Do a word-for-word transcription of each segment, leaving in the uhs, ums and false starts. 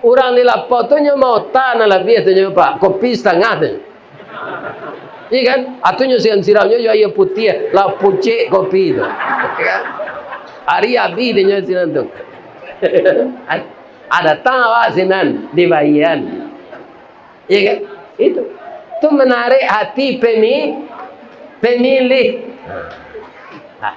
Urang di lapau tu nyo maota nan labiah tu nyo, Pak. Kopi satangah tu. Iya kan? Atu nyo siram-siramnyo jo aia putiah, lah pucek kopi tu. Iya kan? Ari abih dek nyo sinan tu. Ah, datang awak sinan, dibayia. Iya kan? Itu. Tu menarik hati pemi-, pemilih. Nah.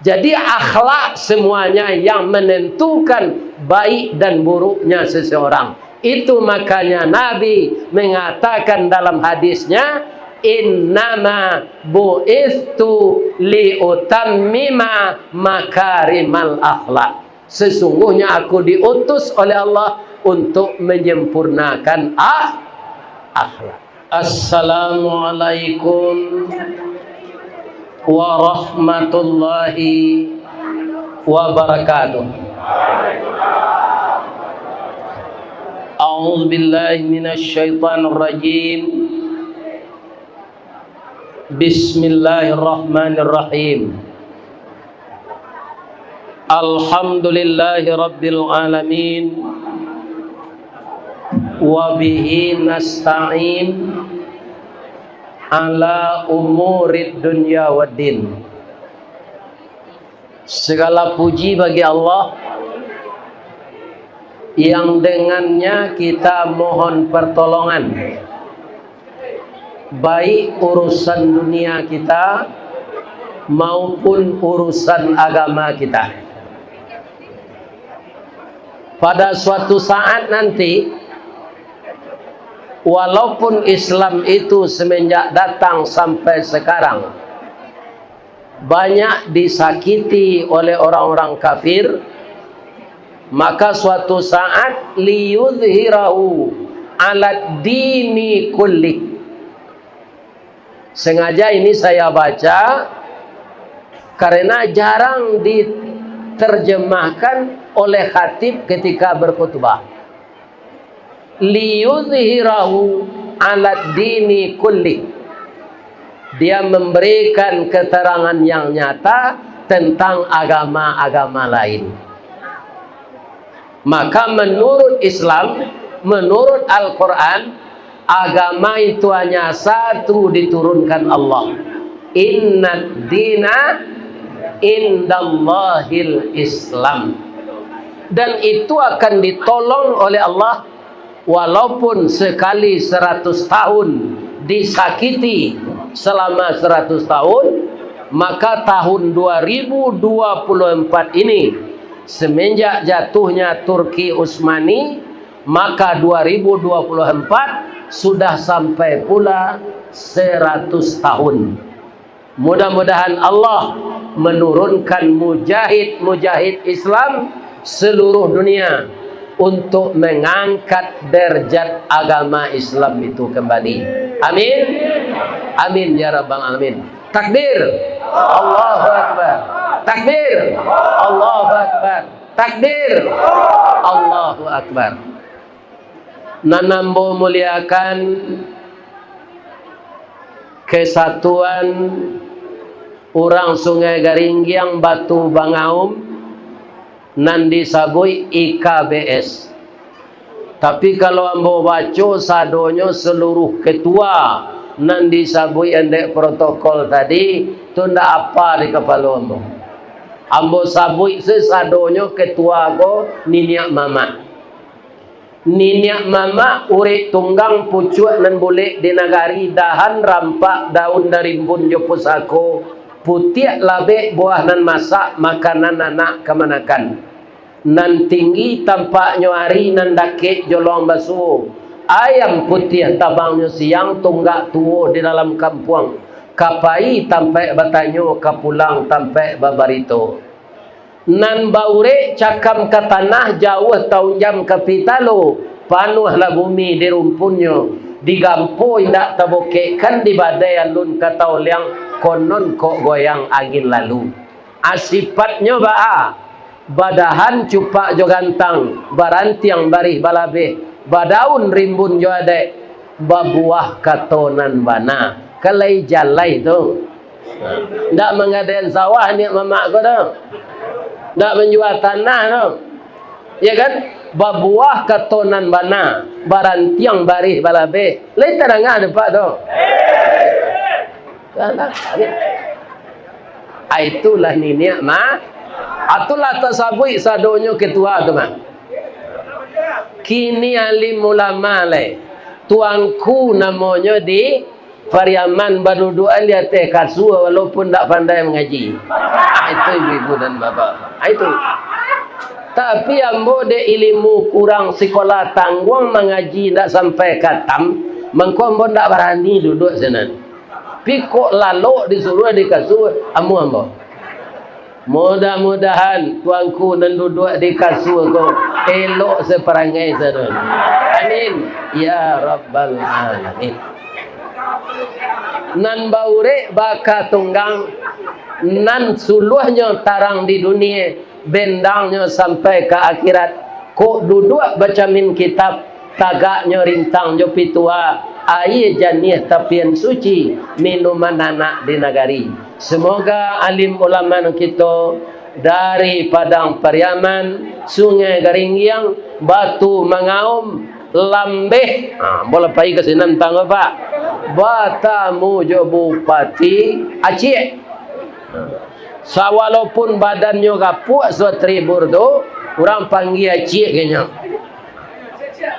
Jadi, akhlak semuanya yang menentukan baik dan buruknya seseorang. Itu makanya Nabi mengatakan dalam hadisnya, "Innama bu'istu liutammima makarimal akhlak." Sesungguhnya aku diutus oleh Allah untuk menyempurnakan ah-, akhlak. Assalamualaikum warahmatullahi wabarakatuh. A'udzubillahi minasyaitonirrajim. Bismillahirrahmanirrahim. Alhamdulillahi rabbil alamin. Wa bihi nasta'in ala umurid dunya waddin. Segala puji bagi Allah yang dengannya kita mohon pertolongan, baik urusan dunia kita maupun urusan agama kita. Pada suatu saat nanti, walaupun Islam itu semenjak datang sampai sekarang banyak disakiti oleh orang-orang kafir, maka suatu saat liyuzhirahu alad dini kullih. Sengaja ini saya baca karena jarang diterjemahkan oleh khatib ketika berkhutbah. Liyuzhirahu alad dini kullih. Dia memberikan keterangan yang nyata tentang agama-agama lain. Maka menurut Islam, menurut Al-Quran, agama itu hanya satu diturunkan Allah. Innad dina indallahil Islam. Dan itu akan ditolong oleh Allah, walaupun sekali seratus tahun disakiti selama seratus tahun, maka tahun dua ribu dua puluh empat ini, semenjak jatuhnya Turki Utsmani, maka dua ribu dua puluh empat sudah sampai pula seratus tahun. Mudah-mudahan Allah menurunkan mujahid-mujahid Islam seluruh dunia untuk mengangkat derajat agama Islam itu kembali. Amin. Amin ya rabbal alamin. Takbir. Allahu Akbar. Takbir. Allahu Akbar. Takbir. Allahu Akbar. Nan ambo muliakan, kesatuan urang Sungai Garinggiang Batu Bangaum, nan disabuik I K B S. Tapi, kalau ambo baco sadonyo seluruh ketua nan disabuik andek protokol tadi, tu ndak apa di kapalo ambo. Ambo sabuik se sadonyo ketua ko niniak mamak. Niniak mamak urek tunggang pucuak nan bulek di nagari, dahan rampak daun darimbun jo pusako, putiak labek buah nan masak, makanan anak kamanakan. Nan tinggi tampaknyo ari, nan dakek jolong basuo. Ayam putiah tabangnyo siang, tunggak tuo di dalam kampuang. Ka pai tampaik batanyo, ka pulang tampaik babarito. Nan baurek cakam ka tanah, jauah taunjam ka pitalo, panuahlah bumi di rumpunnyo, digampo indak tabokekkan, di badai alun ka taoliang, konon kok goyang angin lalu. A, sipatnyo baa? Badahan cupak jo gantang, barantiang barih balabeh, badaun rimbun jo adek, babuah kato nan bana. Kan lai jalai tu. Ndak manggadaian sawah niak mamak ko tu. Ndak manjua tanah tu. Ya kan? Babuah kato nan bana, barantiang barih balabeh. Lai tadanga dek Pak tu? Salah. Ah, itulah niniak ma-, ah, itulah tasabuik sadonyo ketua tu mah. Kini alim ulama lai. Tuanku namonyo di Pariaman baduduak di ateh kasua, walaupun ndak pandai mangaji. Ah, itu ibu-ibu dan bapak. Ah, itu. Tapi ambo dek ilimu kurang, sikolah tangguang, mangaji ndak sampai katam, mangko ambo ndak barani duduak sinan. Pi kok lalok disuruah di kasua, amuah ambo. Mudah-mudahan tuanku nan duduak di kasua ko elok saparangai sadonyo. Amin. Ya Rabbal Alamin. Nan baurek baka tunggang, nan suluahnyo tarang di dunie, bendangnyo sampai ka akhirat. Kok duduak bacamin kitab, tagaknyo rintang jo pitua, aia janiah tapian suci, minuman anak di nagari. Semoga alim ulama kito dari Padang Pariaman, Sungai Garinggiang, Batu Mangaum, Lambeh, ha, bolah pai ka sinan tang, Pak, batamu jo Bupati Aceh. Sawalaupun badannyo gapuak Suatribur tu, urang panggia ciek genyo.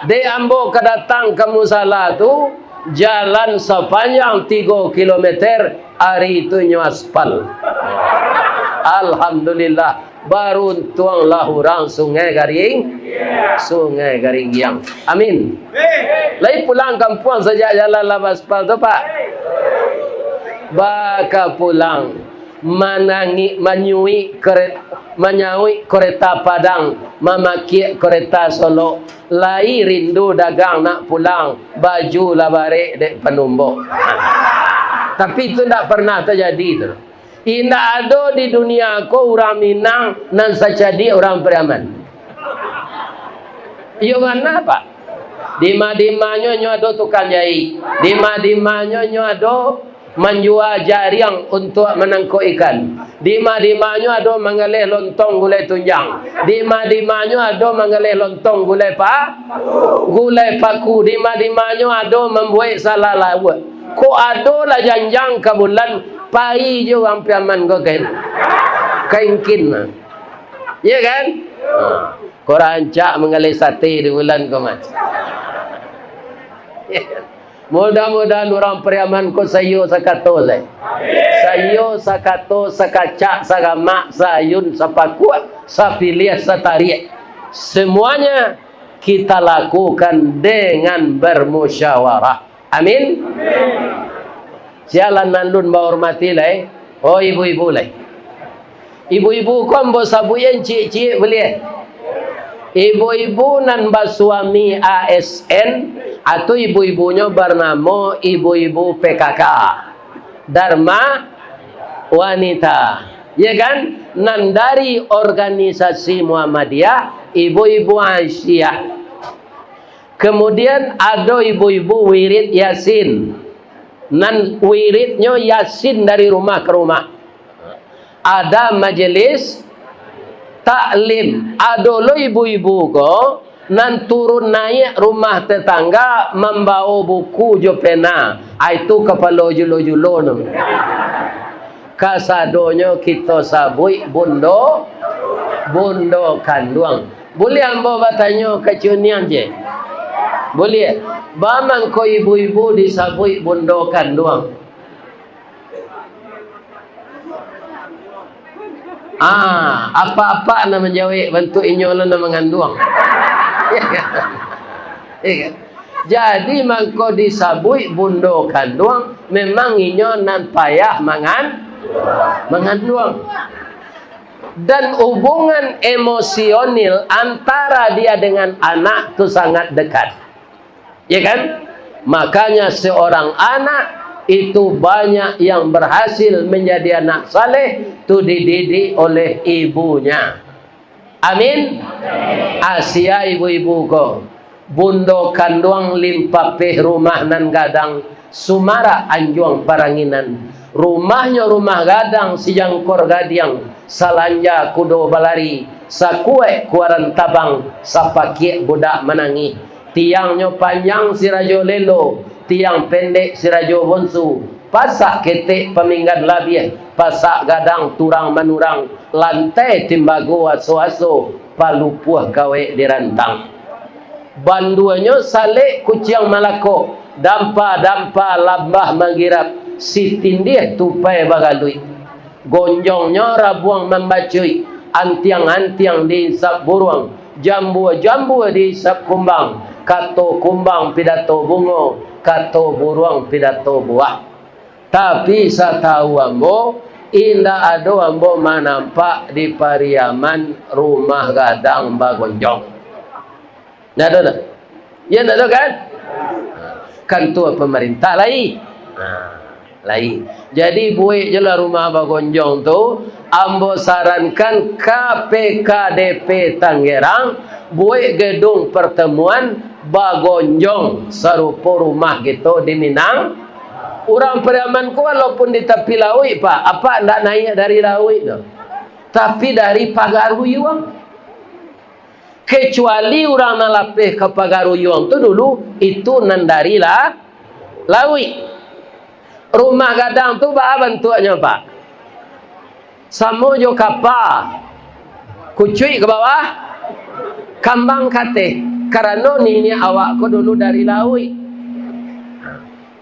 Dek ambo ka datang ka musala tu, jalan sapanjang tigo kilometer, ari tu nyo aspal. Alhamdulillah, baruntuanglah urang Sungai Garing, Sungai Garinggiang. Amin. Lai pulang kampuang sajak jalan lah baaspal tu, Pak? Baka pulang. Manangik, manyuik kere-, manyauik kereta Padang, mamakiak kereta Solok, lai rindu dagang nak pulang, baju lah barek dek panumbok. Tapi itu ndak pernah tajadi tu. Indak ado di dunia ko urang Minang nan sacadiak urang Pariaman. Iyo bana, Pak. Dima-dimanyo nyo ado tukang jaik. Dima-dimanyo nyo ado manjua jariang untuak manangkok ikan. Dima-dimanyo ado manggaleh lontong gulai tunjang. Dima-dimanyo ado manggaleh lontong gulai pa-, gulai paku. Dima-dimanyo ado mambuek salalauak. Kok ado lah janjang ka bulan, pai jo urang Piaman ko kain, kain kin. Iya kan? Ha. Kok rancak manggaleh sate di bulan ko, Mas. Mudah-mudahan urang Pariaman ko saiyo sakato sajo. Saiyo sakato, sakacak, saramak, saayun, sapakuak, sapiliah, satariak. Semuanya kita lakukan dengan bermusyawarah. Amin. Sialan nan lun bahormati lai, oh ibu-ibu lai. Ibu-ibu ko ambo sabuik ciek-ciek buliah. Ibu-ibu nan basuami A S N, atau ibu-ibunyo barnamo ibu-ibu P K K, Dharma Wanita, ya kan? Nan dari organisasi Muhammadiyah, ibu-ibu Aisyah. Kemudian ado ibu-ibu wirid Yasin. Nan wiridnyo Yasin dari rumah ke rumah. Ada majelis taklim. Ado lo ibu-ibu ko nan turun naiak rumah tetangga mambawo buku jo pena. Ai tu kapalo julo-julo no. Kasadonyo kito sabuik bundo, bundo kanduang. Buliah ambo batanyo ka Cuniang je? Buliah. Ba mangko ibu-ibu disabuik bundo kanduang? Ah, apak-apak nan manjawek, bantuak inyo lah nan manganduang. Iya kan? Jadi mangko disabuik bundo kanduang, memang inyo nan payah mangan-, manganduang. Dan hubungan emosional antara dia dengan anak tu sangat dekat. Ya kan? Makanya seorang anak itu banyak yang berhasil menjadi anak saleh, tu dididik oleh ibunya. Amin. Asia ibu-ibu ko, bundo kanduang limpapeh rumah nan gadang, sumarak anjuang paranginan. Rumahnyo rumah gadang, sijangkor gadiang, salanja kudo balari, sakuaik kuaran tabang, sapakiak budak manangih. Tiangnyo panjang si rajo lelo, tiang pendek si rajo bonsu, pasak ketek paminggan labiah, pasak gadang turang manurang, lantai timbago aso-aso, palupuah kawek dirantang. Banduanyo salek kuciang malakok, dampa-dampa lambah manggirap, sitindiah tupai bagaluik. Gonjongnyo rabuang mambacuik, antiang-antiang diisap buruang, jambua-jambua diisap kumbang, kato kumbang pidato bungo, kato buruang pidato buah. Tapi satau ambo, indak ado ambo manampak di Pariaman rumah gadang bagonjong. Ndak ado doh. Ya, ndak ado kan? Kantua pamarintah lai. Ha, lai. Jadi, buek jolah rumah bagonjong tu, ambo sarankan ka P K D P Tanggerang, buek gedung partamuan bagonjong sarupo rumah kito di Minang. Urang Pariaman ko walaupun di tapi lauik, Pak, apak ndak naiak dari lauik tu, tapi dari pagaruyuang. Kecuali urang nan lapeh ka pagaruyuang tu dulu, itu nan dari la-, lauik. Rumah gadang tu baa bantuaknyo, Pak? Samo jo kapa, kucuik ka bawah, kambang ka ateh, karano niniak awak ko dulu dari lauik.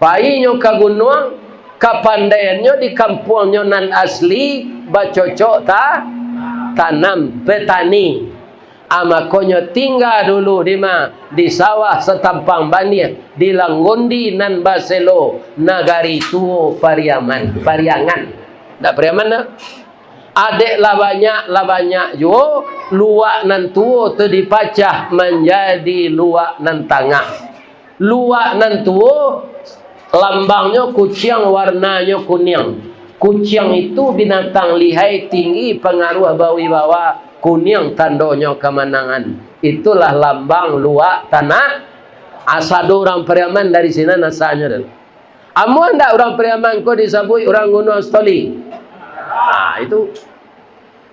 Painyo ka gunuang, kapandaiannyo di kampuangnyo nan asli, bacocok ta-, tanam, petani. Ah, makonyo tingga dulu di ma, di sawah satampang baniah, di Langgondi nan baselo, nagari tuo Pariaman, Pariangan. Ndak Pariaman, ndak? Adek lah banyak, lah banyak juo, luak nan tuo tu dipacah manjadi luak nan tangah. Luak nan tuo, lambangnyo kuciang, warnanyo kuniang. Kuciang itu binatang lihai, tinggi, pangaruah, bawibawa, kuniang tandonyo kamanangan. Itulah lambang luak tanah. Asa ado urang Pariaman dari sinan asanyo tu. Amuah ndak urang Pariaman ko disabuik urang Gunuang Stoli? Ah, itu.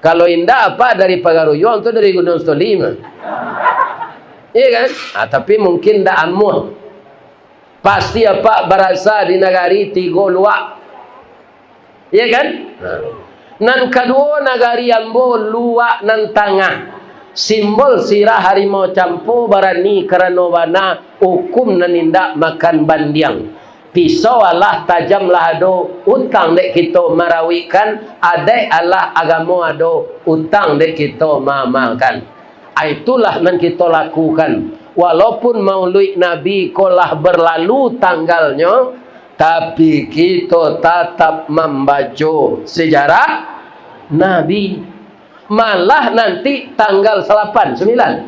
Kalau indak, apak dari Pagaruyuang tu dari Gunuang Stoli mah. Iya kan? Ah, tapi mungkin ndak amuah. Pasti apak barasa di nagari tigo luak. Iya kan? Nah. Nan kaduo, nagari ambo luak nan tangah. Simbol sirah harimau campo, barani karano bana, ukum nan indak makan bandiang. Pisau alah tajam lah ado, utang dek kito marawikkan, adaik alah agamo ado, utang dek kito maamalkan. Ah, itulah nan kito lakukan. Walaupun mauluik Nabi ko lah berlalu tanggalnyo, tapi kito tatap mambaco sejarah Nabi. Malah nanti tanggal salapan, sambilan,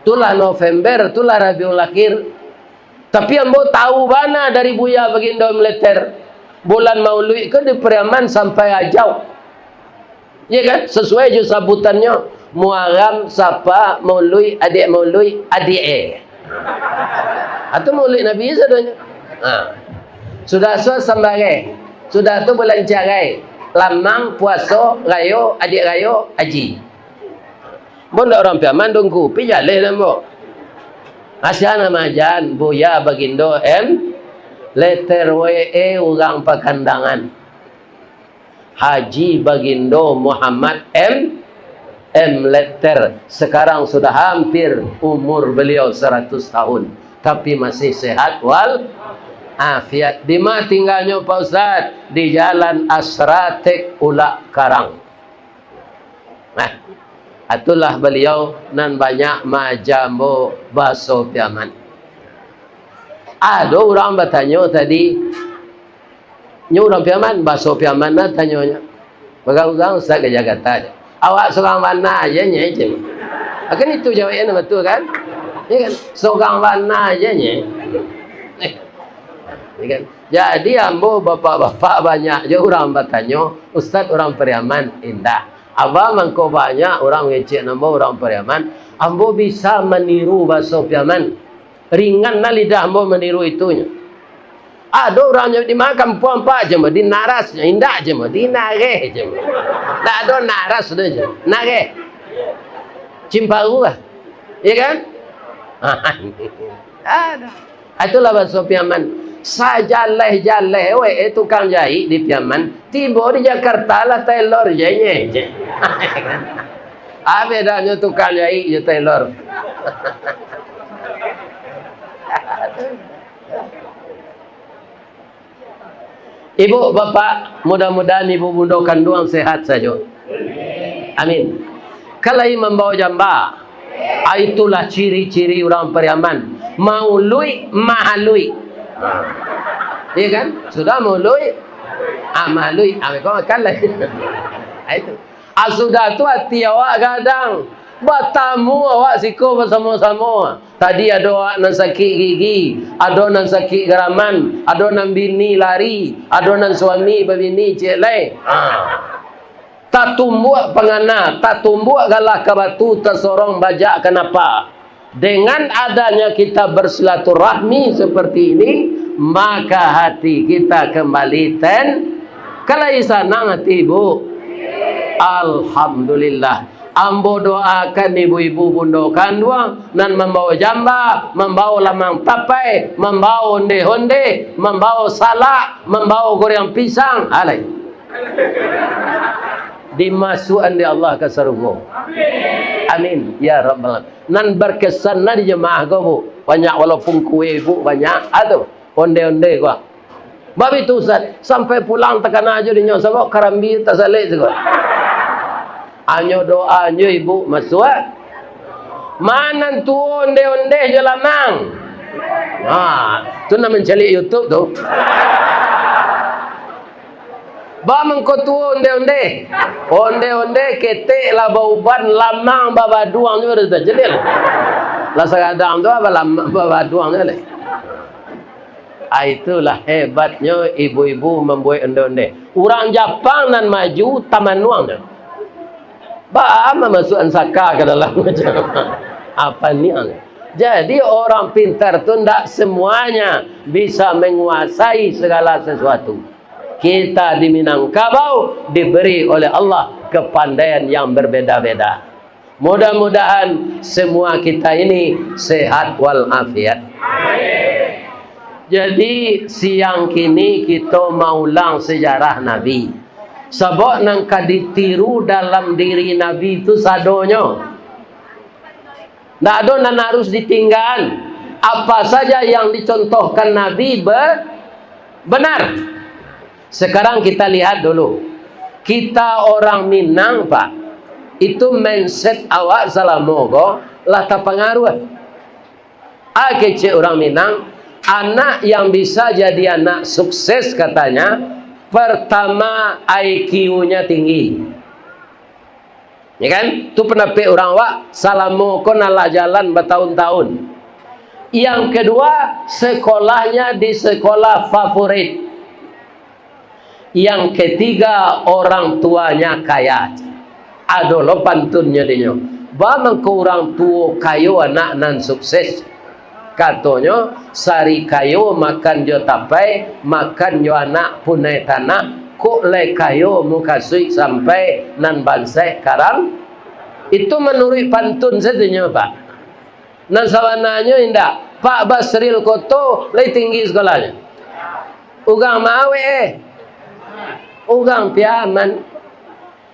tulah November, tulah Rabiul Akhir. Tapi ambo tahu bana dari Buya Bagindo M Letter, bulan Mauluik ko di Pariaman sampai Ajau. Iya kan? Sesuai jo sabutannyo, Muaram, Sapa, Mauluik, Adiak Mauluik, Adiak e. Atau Mauluik Nabi sadonyo. Ha. Sudah tu Sambarai. Sudah tu bulan Carai. Lamang, Puaso, Rayo, Adiak Rayo, Aji. Ambo ndak urang Piaman, Dungku, pi jaleh lah ambo. Asia namo jan, Buya Bagindo M Letter, W E urang Pakandangan. Haji Bagindo Muhammad M M Letter. Sekarang sudah hampir umur beliau seratus tahun, tapi masih sehat wal afiat. Di ma tinggalnyo, Pak Ustaz? Di Jalan Asratek Ulak Karang. Nah, itulah baliau nan banyak maaja ambo baso Piaman. Ado urang batanyo tadi, nyo urang Piaman, baso Piaman lah tanyonyo. Bagarang Ustaz ka Jakarta, "Awak sorang bana aja nyo, cen?" Kan itu jawabnyo, batua kan? Ya kan? "Sorang bana aja nyo." Eh, ya kan? Jadi, ambo, bapak-bapak, banyak jo urang batanyo, "Ustaz urang Pariaman?" Indak. Abah mangko banyak urang ngecek ambo urang Pariaman, ambo bisa maniru baso Piaman. Ringan lah lidah ambo maniru itunyo. Ado urang nyo di ma kampuang, Pak, je mah, di Naras, indak je mah, di Nareh je mah. Ndak ado Naras doh je, Nareh. Cimparu lah. Iya kan? Ado. Itulah bahaso Piaman. Sajaleh-jaleh we, eh, tukang jaik di Piaman. Tibo di Jakarta lah tailor je, nye, je. Apo bedanyo tukang jaik jo tailor? Ibu, bapak, mudah-mudahan ibu bundo kanduang sehat sajo. Amin. Ka lai mambawo jamba. Ah, itulah ciri-ciri urang Pariaman. Mauluik, mahaluik. Iya kan? Sudah mauluik, ah, mahaluik. Ah, kau makan lah. Ah, itu. Ah, sudah tu ati awak gadang. Batamu awak siko basamo-samo. Tadi ado awak nan sakik gigi, ado nan sakik garaman, ado nan bini lari, ado nan suami babini ciek lai. Ha. Tatumbuak pangana, tatumbuak galah ka batu, tasorong bajak ka napa. Dengan adanya kita bersilaturahmi seperti ini, maka hati kita kembali ten-, ka lai sanang hati, Bu. Alhamdulillah. Ambo doakan ibu-ibu bundo kanduang nan mambawo jamba, mambawo lamang tapai, mambawo onde-onde, mambawo salak, mambawo goreng pisang, alai. Dimasuakan dek Allah ka sarugo. Amin. Ya Rabbal Alamin. Nan berkesan lah di jamaah ko, Bu. Banyak walaupun kue, Bu, banyak. Ah, tu. Onde-onde ko. Baitu, Ustaz. Sampai pulang takana jo dinyo. Sabab karambia tasalek tu ko. Hanyo doa jo ibu masuak. Manan tuo onde-onde jo lamang. Ha, tu nan mancaliak YouTube tu. Ba mangko tuo onde-onde. Onde-onde ketek lah bauban, lamang babaduang juo dah tajalil. Lah sagadang tu apo lamang babaduang juo lai. Ah, itulah hebatnyo ibu-ibu mambuek onde-onde. Urang Japang nan maju tamanuang tu. Baa mamasuakan saka ka dalam macam apa nian. Jadi, orang pintar tu ndak semuanya bisa menguasai segala sesuatu. Kita di Minangkabau diberi oleh Allah kepandaian yang berbeda-beda. Mudah-mudahan semua kita ini sehat walafiat. Jadi, siang kini kito maulang sejarah Nabi. Sabab nan ka ditiru dalam diri Nabi tu sadonyo. Ndak ado nan harus ditinggaan. Apa saja yang dicontohkan Nabi be-, benar. Sekarang kita lihat dulu. Kita orang Minang, Pak, itu mindset awak salamo ko lah tapangaruh. Ah, kecek urang Minang, anak yang bisa jadi anak sukses, katanya, pertama I Q-nya tinggi. Ya kan? Tu pandapek urang awak, salamo ko nan lah jalan batahun-tahun. Yang kedua, sekolahnya di sekolah favorit. Yang ketiga, orang tuanya kaya. Ado lo pantunnyo dinyo. Ba mangko urang tuo kayo anak nan sukses. Katonyo, sari kayo makan jo tapai, makan jo anak punai tanah, kok lai kayo mukasuik sampai nan bansaik karang. Itu manuruik pantun sajo nyo, Pak. Nan sabananyo indak. Pak Basril Koto lai tinggi sekolahnyo. Ugang ma awak, eh? Ugang Piaman.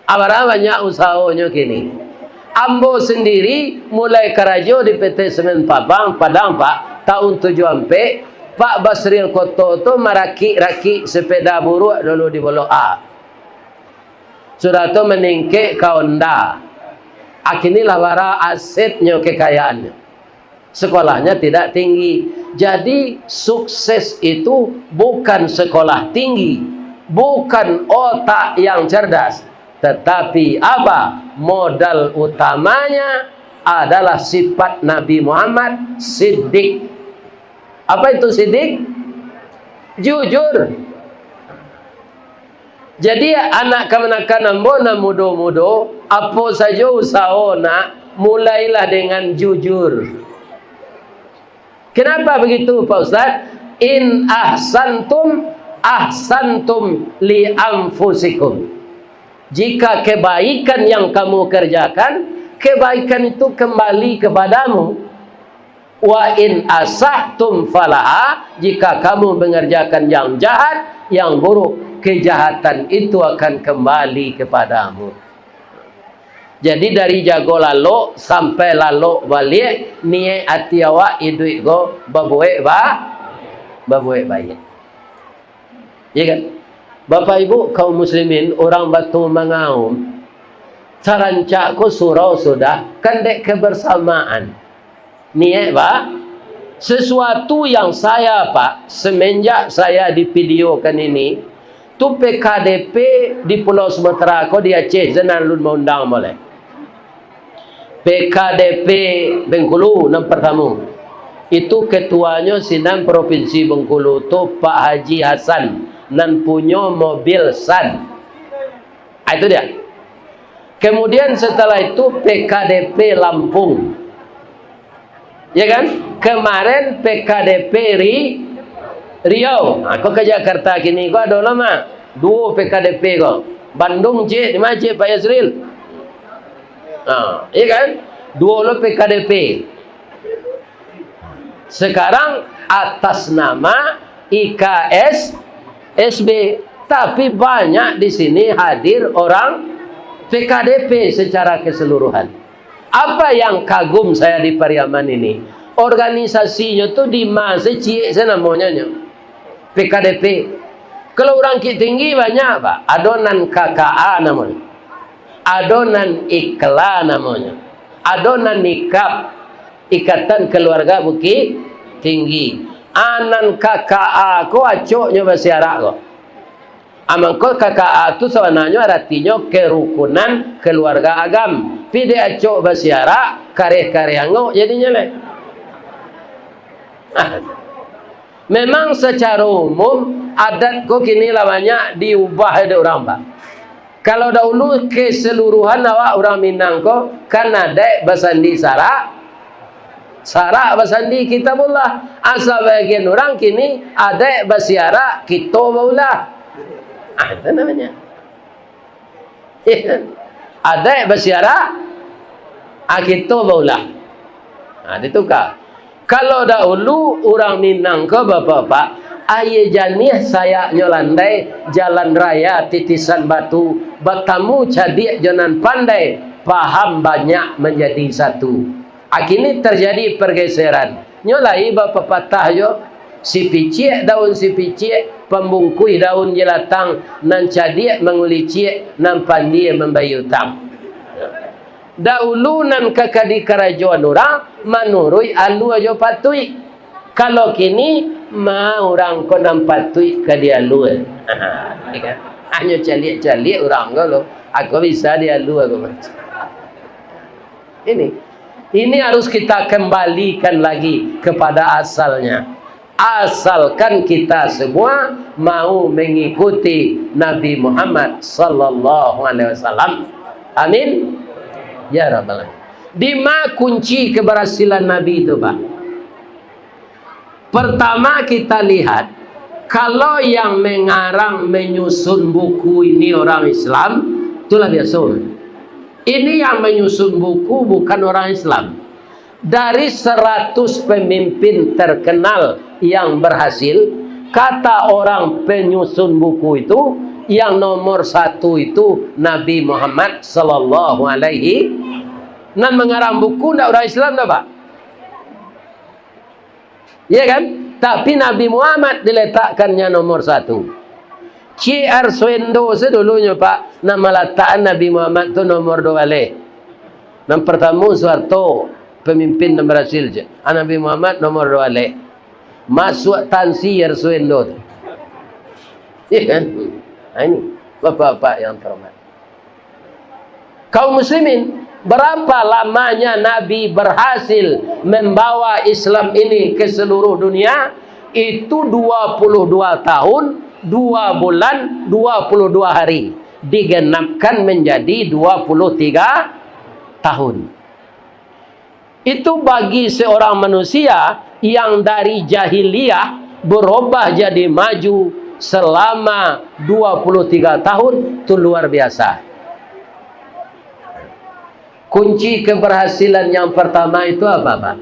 Abara banyak usahonyo kini. Ambo sendiri mulai karajo di P T Semen Padang, Padang, Pak, tahun tujuah ampek, Pak Basril Koto tu marakik-rakik sepeda buruak dulu di Bolok A. Sudah tu maningkek ka Honda. Akini lah bara asetnyo, kekayaannyo. Sekolahnya tidak tinggi. Jadi, sukses itu bukan sekolah tinggi, bukan otak yang cerdas, tetapi apa? Modal utamanya adalah sifat Nabi Muhammad, siddiq. Apa itu siddiq? Jujur. Jadi, anak kamanakan ambo nan mudo-mudo, apo sajo usaho nak, mulailah dengan jujur. Kenapa begitu, Pak Ustaz? "In ahsantum, ahsantum li anfusikum." Jika kebaikan yang kamu kerjakan, kebaikan itu kembali kepadamu. "Wa in asa'tum falaha," jika kamu mengerjakan yang jahat, yang buruk, kejahatan itu akan kembali kepadamu. Jadi, dari jago lalok sampai lalok baliak, niaik ati awak iduik ko babuek ba-, babuek baiak. Ya kan? Bapak Ibu kaum muslimin, urang Batu Mangaum, sarancak ko surau sudah, kan dek kebersamaan. Niaik, Pak, sesuatu yang saya, Pak, semenjak saya divideokan ini, tu P K D P di Pulau Sumatera ko, di Aceh, sinan alun maundang boleh. P K D P Bengkulu nan partamo, itu ketuanyo sinan Provinsi Bengkulu tu Pak Haji Hasan, nan punyo mobil San. Ah, itu dia. Kemudian setelah itu P K D P Lampung. Ya kan? Kemarin P K D P Ri-, Riau. Ha, ko ka Jakarta kini ko ado lah, Mak. Duo P K D P ko. Bandung, Cik, di mana, Cik, Pak Yasril? Ha, iya kan? Duo lo P K D P. Sekarang atas nama I K S S B. Tapi banyak di sini hadir orang P K D P secara keseluruhan. Apa yang kagum saya di Pariaman ini, organisasinyo tu di ma se ciek se namonyo nyo, P K D P. Kalau urang Bukittinggi banyak, Pak. Ado nan K K A namonyo. Ado nan IKLA namonyo. Ado nan IKAB, Ikatan Keluarga Bukittinggi. Ah, nan K K A ko acoknyo basiarak ko. Ah, mangko K K A tu sabananyo aratinyo kerukunan keluarga agam. Pi dek acok basiarak, kareh-kareh angok jadinyo lai. Memang sacaro umum, adat ko kini lah banyak diubah dek urang, Pak. Kalau dahulu keseluruhan awak urang Minang ko kan adaik basandi sarak, sarak basandi Kitabullah. Asa bagian urang kini adaik basiarak, kito baulah. Ah, itu namanya. Adaik basiarak, ah, kito baulah. Ah, dituka. Kalau dahulu urang Minang ko, Bapak-bapak, aia janiah sayaknyo landai, jalan raya titisan batu, batamu cadiak jo nan pandai, paham banyak manjadi satu. Ah, kini tarjadi pargeseran. Nyo lai bapapatah jo, sipiciak daun sipiciak, pambungkuih daun jelatang, nan cadiak mangulicik, nan pandie mambayia utang. Dahulu nan ka dikarajoan urang manuruik alua jo patuik. Kalau kini, ma urang ko nan patuik ka dialua. Ya kan? Hanyo caliak-caliak urang ko lo, ako bisa dialua ko. Ini, ini harus kita kembalikan lagi kepada asalnya. Asalkan kita semua mau mengikuti Nabi Muhammad sallallahu alaihi wasallam. Amin. Ya Rabbal Alamin. Di ma kunci keberhasilan Nabi itu, Pak? Pertama kita lihat, kalau yang mengarang, menyusun buku ini orang Islam, itulah biasa. Ini yang menyusun buku bukan orang Islam. Dari seratus pemimpin terkenal yang berhasil, kata orang penyusun buku itu, yang nomor satu itu Nabi Muhammad sallallahu alaihi. Nan mengarang buku ndak orang Islam dah, Pak? Iya kan? Tapi Nabi Muhammad diletakkannya nomor satu. Cik Arswendo sadulunyo, Pak, nan malatakan Nabi Muhammad tu nomor dua baleh. Nan partamo Soeharto, pemimpin nan berhasil, cik. Ah, Nabi Muhammad nomor dua baleh. Masuak tansi Arswendo tu. Iya kan? Nah, ini, Bapak-bapak yang terhormat. Kaum muslimin, berapa lamanya Nabi berhasil membawa Islam ini ke seluruh dunia? Itu dua puluh dua tahun, dua bulan, dua puluh dua hari. Digenapkan menjadi dua puluh tiga tahun. Itu bagi seorang manusia yang dari jahiliyah, Berubah jadi maju selama dua puluh tiga tahun, tu luar biasa. Kunci keberhasilan yang pertama itu apa, Pak?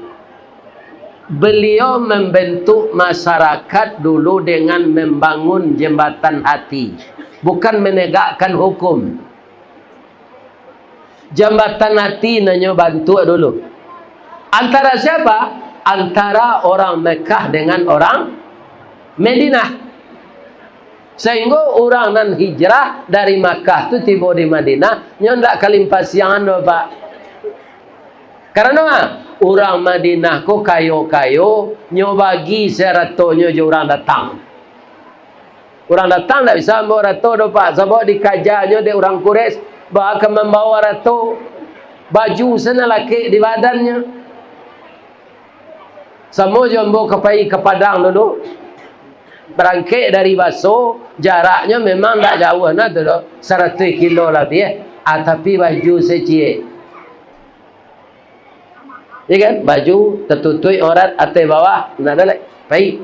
Beliau membentuk masyarakat dulu dengan membangun jembatan hati, bukan menegakkan hukum. Jambatan ati nan nyo bantuak dulu. Antara siapa? Antara orang Mekah dengan orang Madinah. Sahinggo urang nan hijrah dari Makkah tu tibo di Madinah, nyo ndak kalimpasiangan doh, Pak. Karano, ah, urang Madinah ko kayo-kayo, nyo bagi saratonyo jo urang datang. Urang datang ndak bisa ambo rato doh, Pak, sabab dikajanyo dek urang Quraisy, baa ka mambawa rato, baju se nan lakek di badannyo. Samo jo ambo ka pai ka Padang dulu, barangkek dari Baso, jaraknyo memang ndak jauah nah tu doh, saratuih kilo labiah, ah, tapi baju se ciek. Ya kan? Baju tatutuik aurat ateh bawah, ndak ado lai. Pai.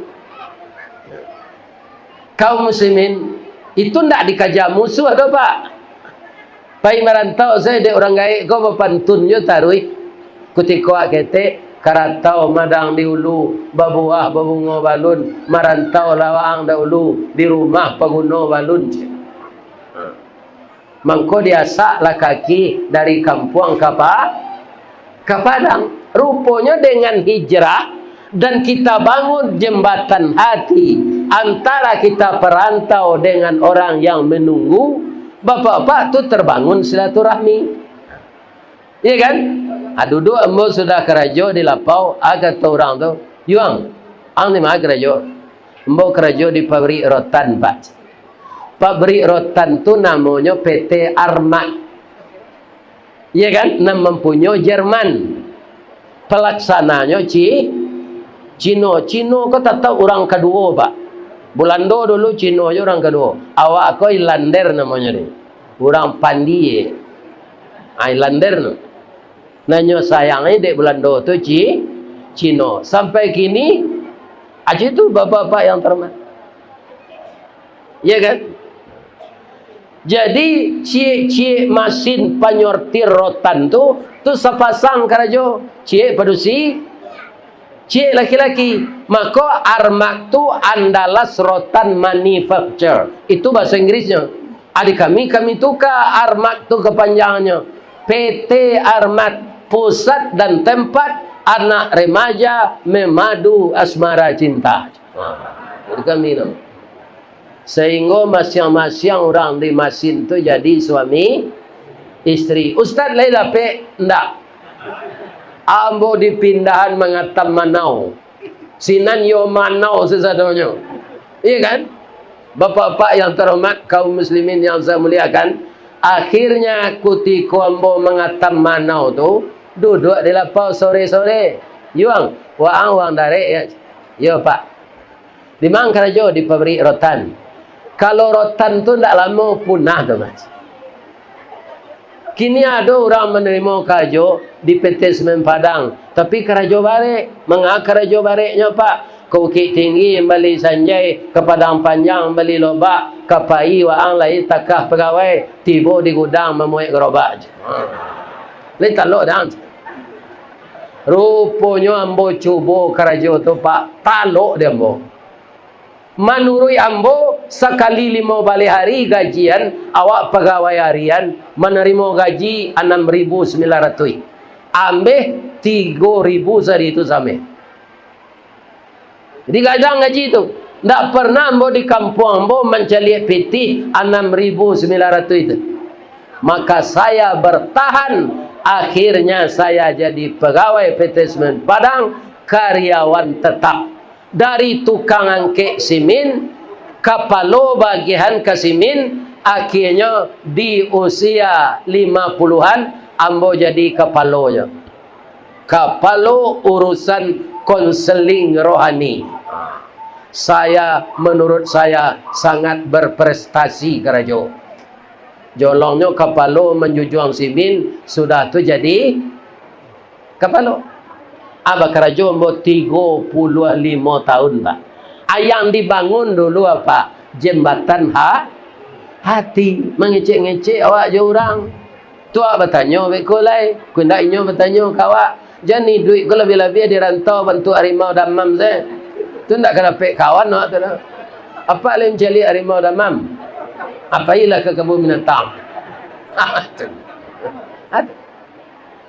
Kaum muslimin, itu ndak dikaja musuh tu, Pak. Pai marantau sajo dek urang gaek ko bapantun jo taruih. Kutiko awak ketek, karatau madang di ulu, babuah babungo balun, marantau lah waang dahulu, di rumah paguno balun. Mangko diasaklah kaki dari kampuang ka Pa-, ka Padang. Ruponyo dengan hijrah dan kita bangun jembatan hati antara kita perantau dengan orang yang menunggu, bapak-bapak tu terbangun silaturahmi. Iya kan? Ah, duduk ambo sudah karajo di lapau, ah, kato urang tu, "Yuang, ang di ma karajo?" "Ambo karajo di pabrik rotan, Pak." Pabrik rotan tu namonyo P T Armat. Iya kan? Nan mampunyo Jerman. Palaksananyo Ci-, Cino. Cino ko tatap urang kaduo, Pak. Bulando dulu, Cino jo urang kaduo. Awak ko Ilander namonyo ni. Urang Pandie. Ah, Ilander tu. Nan nyo sayangi dek Bulando tu Ci-, Cino. Sampai kini, aja tu bapak-bapak yang terhormat. Iya kan? Jadi, ciek-ciek masin panyortir rotan tu, tu sapasang karajo. Ciek padusi, ciek laki-laki. Mako, Armat tu Andalas Rotan Manufacture. Itu bahasa Inggrisnyo. Adi kami, kami tuka Armat tu kapanjangannyo. P T Armat, pusat dan tempat anak remaja memadu asmara cinta. Nah, jadi kami tu. Sahinggo masiang-masiang urang di masin tu jadi suami isteri. Ustaz lai dapek? Ndak. Ambo dipindahan mangatam manau. Sinan yo manau sasadonyo. Iya kan? Bapak-bapak yang terhormat, kaum muslimin yang saya muliakan, akhirnya kutiko ambo mangatam manau tu, duduak di lapau sore-sore. "Yuang, waang, waang darek ya?" "Yo, Pak." "Di ma karajo?" "Di pabrik rotan." Kalau rotan tu ndak lamo punah tu, Mas. Kini ado urang manarimo karajo di P T Semen Padang, tapi karajo barek. Manga karajo bareknyo, Pak? Ka Bukik Tinggi mambali sanjai, ka Padang Panjang mambali lobak, ka Pai waang lai takah pagawai, tibo di gudang mamuek garobak. Lai talok dang. Ruponyo ambo cubo karajo tu, Pak, talok di ambo. Manuruik ambo, sakali limo baleh ari gajian, awak pagawai harian manarimo gaji anam ribu sambilan ratuih. Ambeh tigo ribu sari tu sameh. Jadi gadang gaji tu. Ndak pernah ambo di kampuang ambo mancaliak pitih anam ribu sambilan ratuih tu. Maka saya bertahan, akhirnya saya jadi pegawai P T Semen Padang, karyawan tetap. Dari tukang angkek simin, kapalo bagian ka simin, akhirnyo di usia lima puluhan, ambo jadi kapalonyo. Kapalo urusan konseling rohani. Saya, menurut saya, sangat berprestasi karajo. Jolongnyo kapalo manjujuang simin, sudah tu jadi kapalo. Ah, bakarajo ambo tigo puluah limo tahun, Pak. Yang dibangun dulu apa? Jembatan ha-, hati. Mangecek-ngecek awak jo urang. Tu awak batanyo beko lai. Kok indak inyo batanyo ka awak. Jan iduik ko labiah-labiah di rantau bantuak harimau damam se. Tu ndak ka dapek kawan awak tu doh. Apak lai mancaliak harimau damam? Pailah ka kabun binatang. Tu.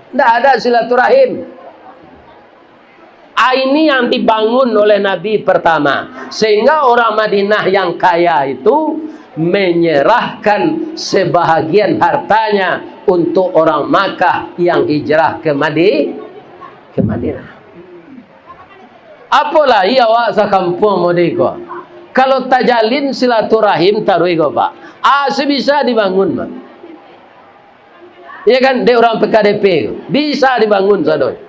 Ndak ada silaturahim. Ah, ini yang dibangun oleh Nabi pertama. Sehingga orang Madinah yang kaya itu menyerahkan sebahagian hartanya untuk orang Makkah yang hijrah ke Madi-, ke Madinah. Apo lai awak sakampuang model ko? Kalau tajalin silaturahim taruih ko, Pak. Ah, sabisa dibangun, Pak. Iya kan, dek urang P K D P tu. Bisa dibangun sadonyo.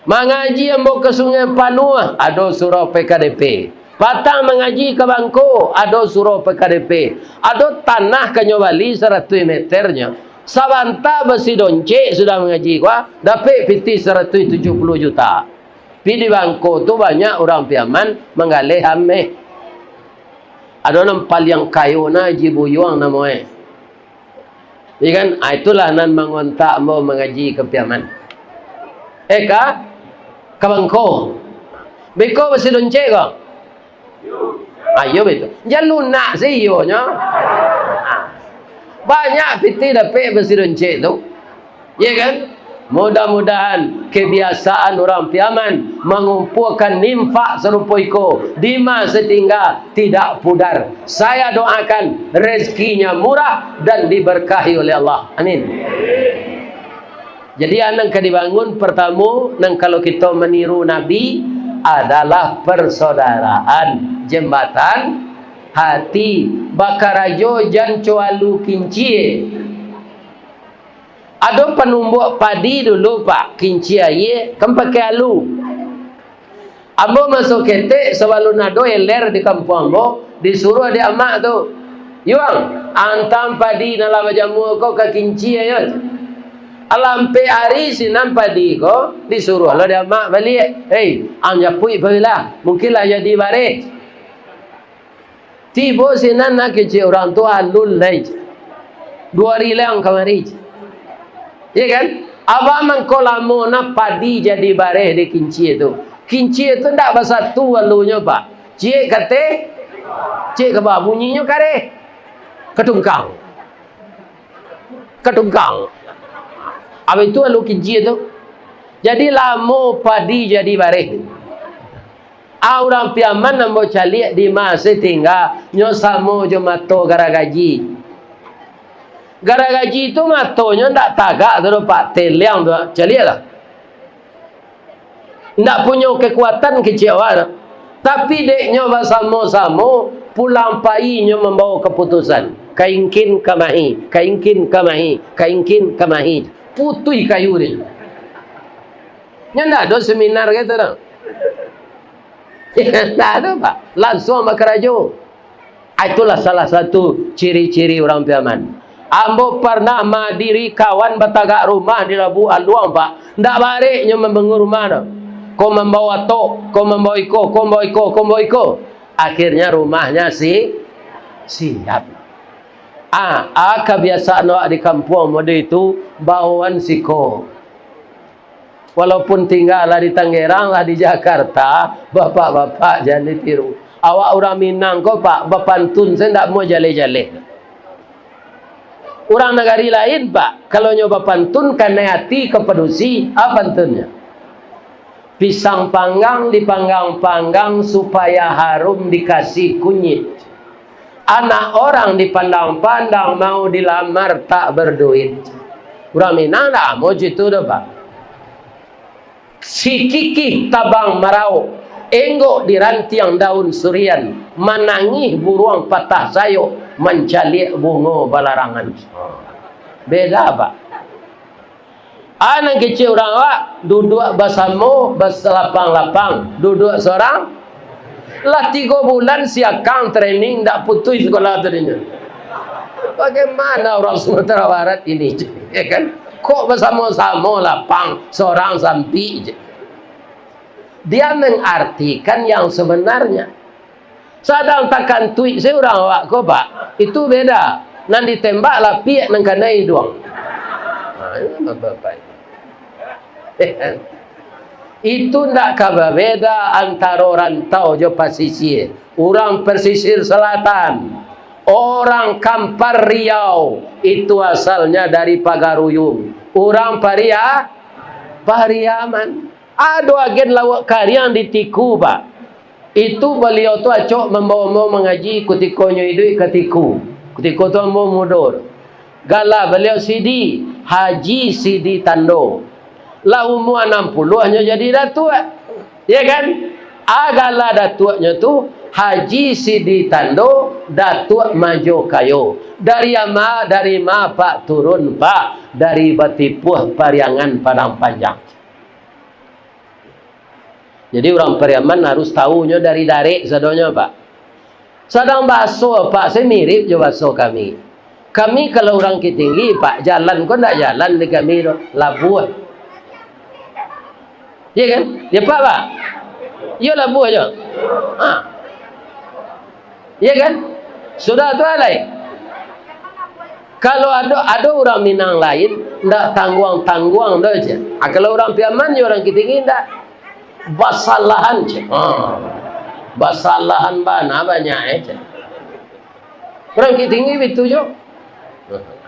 Mangaji ambo ka Sungai Panuah, ado surau P K D P. Patang mangaji ka Bangko, ado surau P K D P. Ado tanah ka nyo bali saratuih meternyo. Sabanta basidoncek sudah mangaji ko, dapek pitih saratuih tujuah puluah juta. Pi di Bangko tu banyak urang Piaman manggaleh ameh. Ado nan paliang kayo na Haji Buyuang namoe. Iya kan? Ah, itulah nan mangontak ambo mangaji ka Piaman. Eh, ka? Ka Bangko. Beko basidoncek ko? Ayo, betul. Jan lunak se iyonyo. Ah. Banyak pitih dapek basidoncek tu. Iya kan? Mudah-mudahan kebiasaan urang Piaman mangumpuakan infak sarupo iko di masa tingga tidak pudar. Saya doakan rezekinya murah dan diberkahi oleh Allah. Amin. Jadi, nan ka dibangun pertamo, nan kalau kito maniru Nabi, adalah persaudaraan, jembatan hati, bakarajo jan co alu kincia. Ado panumbuak padi dulu, Pak, kincia aia kan pakai alu. Ambo maso ketek sabalun ado eler di kampuang ambo, disuruah dek amak tu, "Yuang, antaan padi nan lah bajamua ko ka kincia, yo." Alah ampek ari sinan padi ko, disuruah lo dek amak baliak. "Hei, ang japuik pagilah, mungkin lah jadi bareh." Tibo sinan, nah, kecek urang tu alun lai, cek. Duo ari lai ang kamari, cek. Iya kan? Abah mangko lamo nah padi jadi bareh di kincia tu. Kincia tu ndak basatu alunyo, Pak. Ciek kateh, ciek ka bawah, bunyinyo kareh. Katungkang. Katungkang. Abih tu alu kincia tu. Jadi lamo padi jadi bareh. Ah, urang Piaman ambo caliak di masa tingga, nyo samo jo mato garagaji. Garagaji tu matonyo ndak tagak tu doh, Pak, teliang tu, caliaklah. Ndak punyo kekuatan kecek awak tu. Tapi dek nyo basamo-samo, pulang pai nyo mambawa kaputusan. Kaingkin kamahi, kaingkin kamahi, kaingkin kamahi. Putuih kayu dia. Nyo ndak ado seminar kaitu doh. Ndak ado, Pak. Lansuang bakarajo. Ah, itulah salah satu ciri-ciri urang Piaman. Ambo parnah madiri kawan batagak rumah di Labuah Aluang, Pak. Ndak barek nyo mambangun rumah tu. Ko mambawa tok, ko mambawa iko, ko mambawa iko, ko mambawa iko. Akhirnya rumahnya si-, siap. Ah, ah, kabiasaan awak di kampuang model itu, bawaan siko. Walaupun tingga lah di Tangerang, lah di Jakarta, bapak-bapak jan ditiru. Awak urang Minang ko, Pak, bapantun se ndak amuah jaleh-jaleh. Urang nagari lain, Pak, kalau nyo bapantun, kanai ati ka padusi, apo pantunnyo? Pisang panggang dipanggang-panggang supaya harum dikasih kunyit. Anak orang dipandang-pandang, mau dilamar tak berduit. Urang Minang ndak amuah cito doh, Pak. Sikikih tabang marauk, enggok di rantiang daun surian, manangih buruang patah sayok, mancaliak bungo balarangan. Beda, Pak. Ah, nan kecek urang awak, duduak basamo, basalapang-lapang, duduak sorang. Lah tigo bulan si Akang training, ndak putuih sakolah tadinyo. Bagaimana orang Sumatera Barat ini, ya kan? Kok basamo-samo lapang, sorang sampik je. Dia mengartikan yang sebenarnya. Sadang takantuik se urang awak ko, Pak. Itu beda. Nan ditembak lapiak nan kanai iduang. Ha, ini bapak-bapak ini. Itu ndak ka babeda antaro rantau jo pasisir. Urang pesisir selatan, orang Kampar Riau, itu asalnya dari Pagaruyung. Urang Paria-, Pariaman. Ado agen Lauak Kariang di Tiku, Pak. Itu baliau tu acok mambawa ambo mangaji kutiko nyo iduik ka Tiku. Kutiko tu ambo mudo. Gala baliau Sidi, Haji Sidi Tando. Lah umua anam puluah nyo jadi datuak. Ya kan? A gala datuaknyo tu Haji Sidi Tando, Datuak Majo Kayo. Dari ama, dari ma, Pak, turun, Pak? Dari Batipuah, Pariangan, Padang Panjang. Jadi, urang Pariaman harus tahu nyo dari darek sadonyo, Pak. Sadang bahaso, Pak, se mirip jo bahaso kami. Kami kalau urang Kitinggi, Pak, jalan ko ndak jalan di kami tu, labuah. Iya kan? Ya, Pak, Pak? Iyo, labuah jo. Ha. Iya kan? Sudah tu alai. Kalau ado, ado urang Minang lain, ndak tangguang-tangguang doh, ceh. Ah, kalau urang Piaman jo urang Kitinggi ndak. Basalahan, ceh. Ha. Basalahan bana banyak, eh, ceh. Urang Kitinggi bitu jo.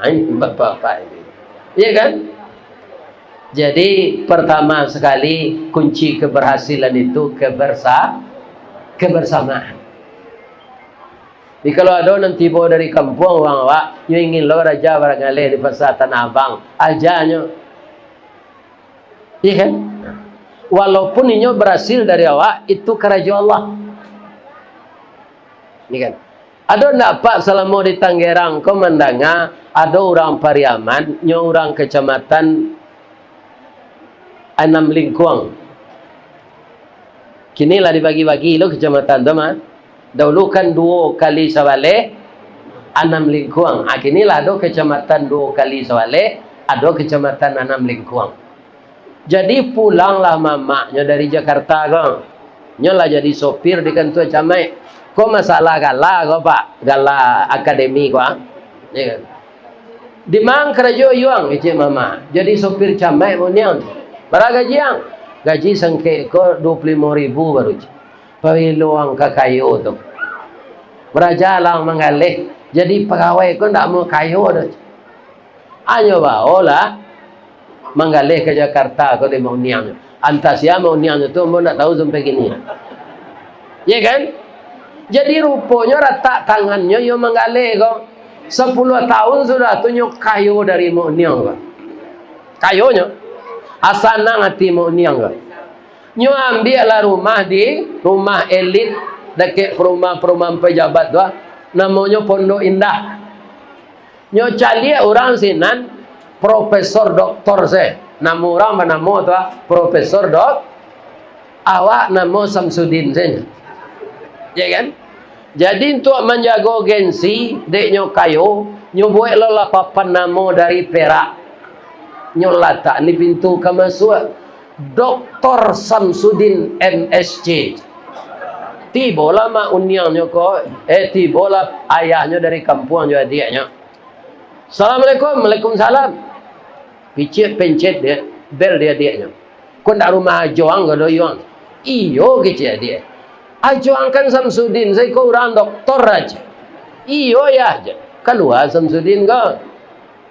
Ain bapak-bapak itu. Iya kan? Jadi, pertama sekali, kunci keberhasilan itu kebersa-, kebersamaan. Jadi, kalau ado nan tibo dari kampuang urang awak, nyo ingin lo raja barangaleh di Pasar Tanah Abang, aja nyo. Iya kan? Walaupun inyo berhasil dari awak, itu karajo Allah. Iya kan? Ado ndak, Pak, salamo di Tanggerang ko mandanga ado urang Pariaman, nyo urang Kecamatan Anam Lingkuang. Kini lah dibagi-bagi lo kecamatan tu mah. Dahulu kan duo kali sabaleh, Anam Lingkuang. Ah, kini lah ado kecamatan duo kali sabaleh, ado kecamatan Anam Lingkuang. Jadi pulanglah mamaknyo dari Jakarta ko. Nyo lah jadi sopir di kantua camaik. Ko masalah gala ko, Pak, gala akademi ko, ah. Ya kan? "Di ma ang karajo, Yuang?" kecek mama. "Jadi sopir camaik, Mak Niang." "Bara gaji ang?" "Gaji sangkek ko duo puluah limo ribu baru," cek. "Pabilo ang ka kayo tu? Baraja lah ang manggaleh, jadi pagawai ko ndak mau kayo doh, cek. Anyo baolah manggaleh ka Jakarta ko di Mak Uniang. Antah sia Mak Uniang tu, ambo ndak tahu sampai kini." Ya kan? Jadi ruponyo ratak tangannyo iyo manggaleh ko. Sapuluah tahun sudah tu nyo kayo dari Mak Uniang ko. Kayonyo. Asa sanang ati Mak Uniang ko. Nyo ambiaklah rumah di, rumah elit, dakek perumahan-perumahan pejabat tu, ah. Namonyo Pondok Indah. Nyo caliak urang sinan, profesor doktor se. Namo urang banamo tu, ah, Profesor Dok-, awak namo Samsudin se nyo. Ya kan? Jadi, untuak manjago gengsi, dek nyo kayo, nyo buek lo lah papan namo dari perak. Nyo latak di pintu ka masuak. Doktor Samsudin, M S C. Tibolah mak uniangnyo ko, eh, tibolah ayahnyo dari kampuang jo adiaknyo. "Assalamualaikum." "Waalaikumsalam." Piciak pencet dek, bel di adiaknyo. "Ko ndak rumah ajo ang ko doh, Yuang?" "Iyo," kecek adiak. "Ajo ang kan Samsudin, saiko urang doktor ajo." "Iyo, Yah," jar. Kalua Samsudin ko.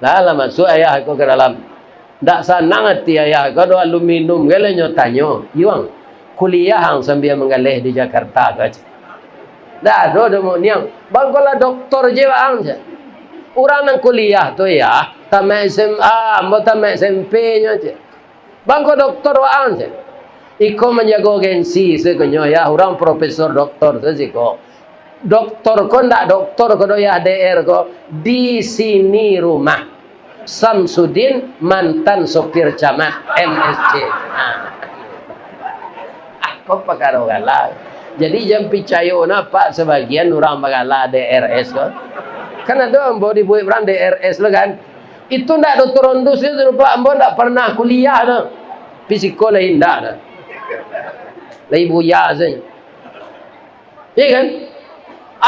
Lah, lah masuak ayah ko ka dalam. Ndak sanang ati ayah ko doh, alun minum gai lah nyo tanyo, "Yuang, kuliah ang sambia manggaleh di Jakarta ko?" Ndak ado doh, Mak Uniang. "Bang ko lah doktor je waang," jar. "Urang nan kuliah tu, Yah, tamaik S M A, ambo tamaik S M P nyo," jar. "Bang ko doktor waang," jar. Iko manjago gengsi sakonyo, Yah, urang profesor doktor tu siko. Doktor ko ndak doktor ko doh, Yah, D R ko, di sini rumah. Samsudin, mantan sopir camat, M S C. Nah. Ah, ko pakaro gala. Jadi, jan picayo nah, Pak, sabagian urang bagala D R S ko. Kan ado ambo dibuek urang D R S lo kan. Itu ndak doktorandus itu, Pak, ambo ndak pernah kuliah tu. Fisiko lah indak tu. Lai buya sajo. Iya kan?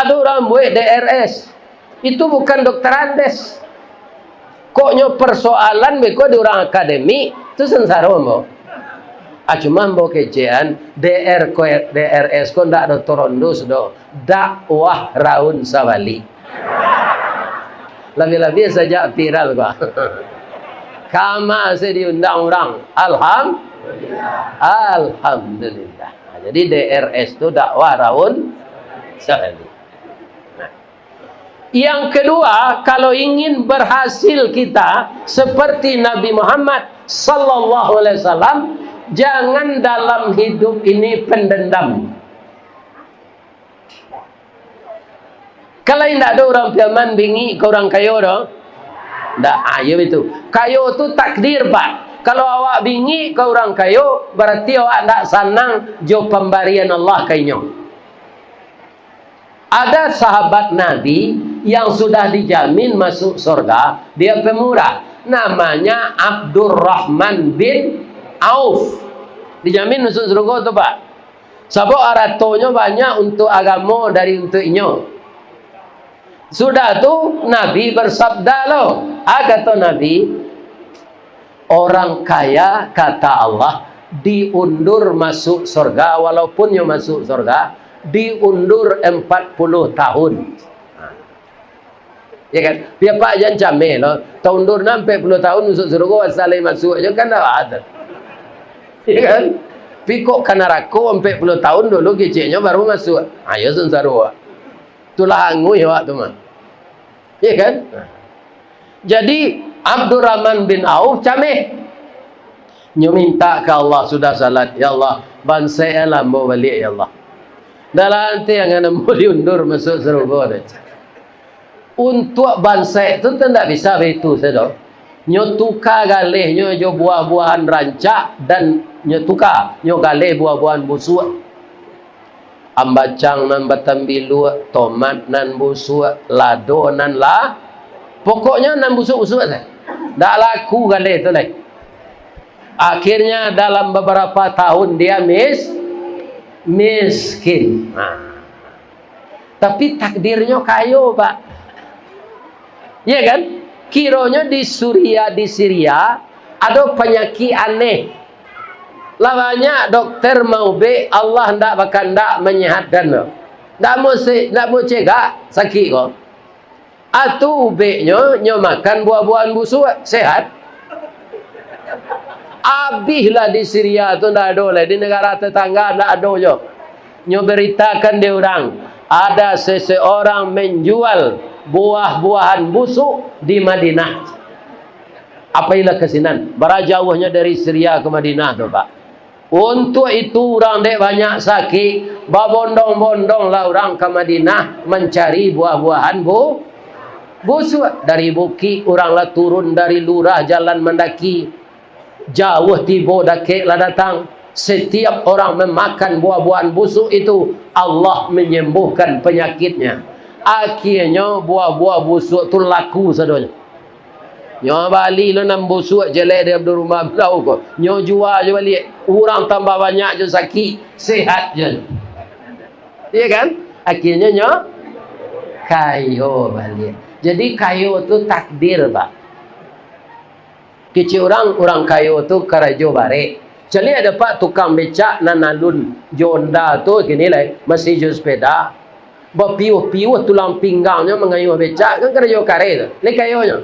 Ado urang buek D R S. Itu bukan dokter Andes. Koknyo persoalan beko di urang akademik, tu sansaro ambo. Ah, cuma ambo kecekan, D R ko, D R S ko ndak do torondus do. Dakwah raun sabalik. Labiah-labiah sajak viral ko. Kama se diundang urang. Alham-, Alhamdulillah. Nah, jadi D R S tu dakwah raun sabalik. Nah. Yang kedua, kalau ingin berhasil kita seperti Nabi Muhammad sallallahu alaihi wasallam, jangan dalam hidup ini pendendam. Kalau indak ado urang piaman bingik ka urang kayo doh. Ndak, ah, iyo itu. Kayo tu takdir, Pak. Kalau awak bingik ka urang kayo, berarti awak ndak sanang jo pambarian Allah ka inyo. Ada sahabat Nabi yang sudah dijamin masuk surga, dia pemurah. Namanya Abdurrahman bin Auf. Dijamin masuk surga tu, Pak. Sabab aratonyo banyak untuak agamo dari untuak inyo. Sudah tu, Nabi bersabda lo, ah, kato Nabi, "Orang kaya," kata Allah, "diundur masuk surga, walaupun nyo masuk surga, diundur empat puluh tahun." Ya kan? Piapak jan cameh lo. Taundur nan ampek puluh tahun masuk surga, asal lai masuk je kan dah ada. Ya kan? Pi kok ka narako ampek puluh tahun dulu keceknyo baru masuk. Ayo sansaro. Tulah anguih awak tu mah. Ya kan? Jadi, Abdurrahman bin Auf cameh. Nyo minta ka Allah sudah salat, "Ya Allah, bansaik lah ambo baliak, ya Allah. Dah lah, nanti jangan ambo diundur masuk surga deh." Untuak bansaik tu, tu ndak bisa baitu sajo. Nyo tuka galehnyo jo buah-buahan rancak, dan nyo tuka, nyo galeh buah-buahan busuak. Ambacang nan batambiluak, tomat nan busuak, lado nan la-, pokoknyo nan busuak-busuak sajo. Ndak laku galeh tu lai. Akhirnya dalam beberapa tahun dia mis-, miskin. Nah. Tapi takdirnyo kayo, Pak. Iya kan? Kironyo di Suria, di Siria, ado panyakik aneh. Lah banyak dokter maubek, Allah ndak bakandak manyehatkan tu. Ndak mau se-, ndak mau cegak sakik ko. Atu ubeknyo, nyo makan buah-buahan busuak, sehat. Abihlah di Siria tu, ndak ado lai, di negara tetangga ndak ado jo. Nyo beritakan di urang, ada seseorang menjual buah-buahan busuk di Madinah. Apailah ka sinan, bara jauahnyo dari Siria ka Madinah tu, Pak. Untuak itu, urang dek banyak sakik, babondong-bondonglah urang ka Madinah mancari buah-buahan bu-, busuak. Dari bukik, urang lah turun, dari lurah jalan mandaki. Jauah tibo, dakek lah datang. Setiap orang memakan buah-buahan busuk itu, Allah menyembuhkan penyakitnya. Akhirnyo, buah-buah busuk tu laku sadonyo. Nyo bali lo nan busuak, jelek dari Abdul Rumah Blau ko. Nyo jua jo baliak. Urang tambah banyak jo sakik, sehat jo. Iya kan? Akhirnyo nyo kayo baliak. Jadi, kayo tu takdir, Pak. Kecek urang, urang kayo tu karajo barek. Caliak dek Apak tukang becak nan alun jo onda tu kini lai, masih jo sepeda. Bapiuah-piuah tulang pinggangnyo mangayuah becak, kan karajo kareh tu. Lai kayonyo.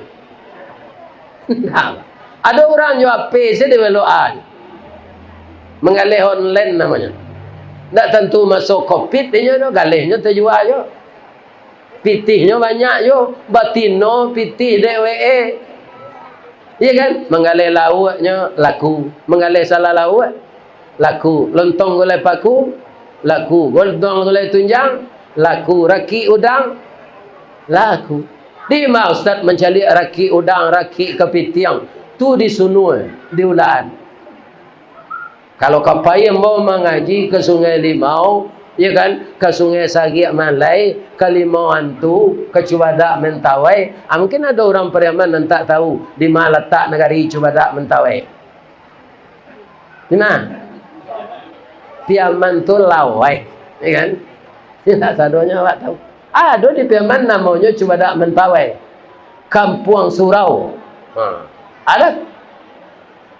Nah, ado urang jo H P se di belok-an. Manggaleh online namonyo. Ndak tantu maso covid inyo tu, galehnyo tajua jo. Pitihnyo banyak jo, batino pitih dek W A. Iya kan? Manggaleh lauaknyo laku, manggaleh salah lauak laku, lontong gulai paku laku, lontong gulai tunjang laku, rakik udang laku. Di ma ustaz mancaliak rakik udang, rakik kapitiang? Tu di Sunua, di Ulakan. Kalau ka pai ambo mangaji ka Sungai Limau, ya kan, ka Sungai Sagiak Malai, ka Limau Antu, ka Cubadak Mentawai, ah, mungkin ado urang Pariaman nan tak tahu di ma latak nagari Cubadak Mentawai. Di ma? Piaman tu laweh, ya kan? Indak sadonyo awak tahu. Ado di Piaman namonyo Cubadak Mentawai, Kampuang Surau. Ha. Ado.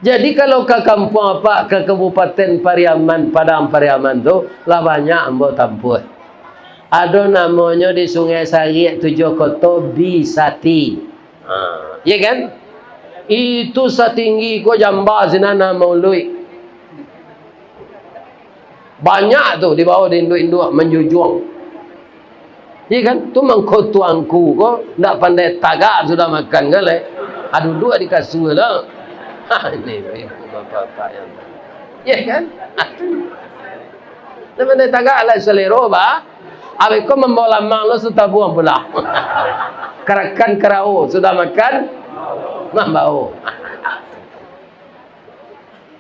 Jadi, kalau ka kampuang apak, ka Kabupaten Pariaman, Padang Pariaman tu, lah banyak ambo tampuah. Ado namonyo di Sungai Sariak, Tujuah Koto, Bisati. Ha, iya kan? Itu satinggi ko jamba sinan, nah, mauluik. Banyak tu di bawah di induak-induak manjujuang. Iya kan? Tu mangko tuangku ko ndak pandai tagak sudah makan kan, leh. Ah, duduak di kasua lah. Ha, ini ibu bapak-bapak yang, iya kan? Ah, tu. Ndak pandai tagak lah salero, bah. Abih ko mambawa lamang lo satabuang pulo. Karakan karao, sudah makan, mambawa.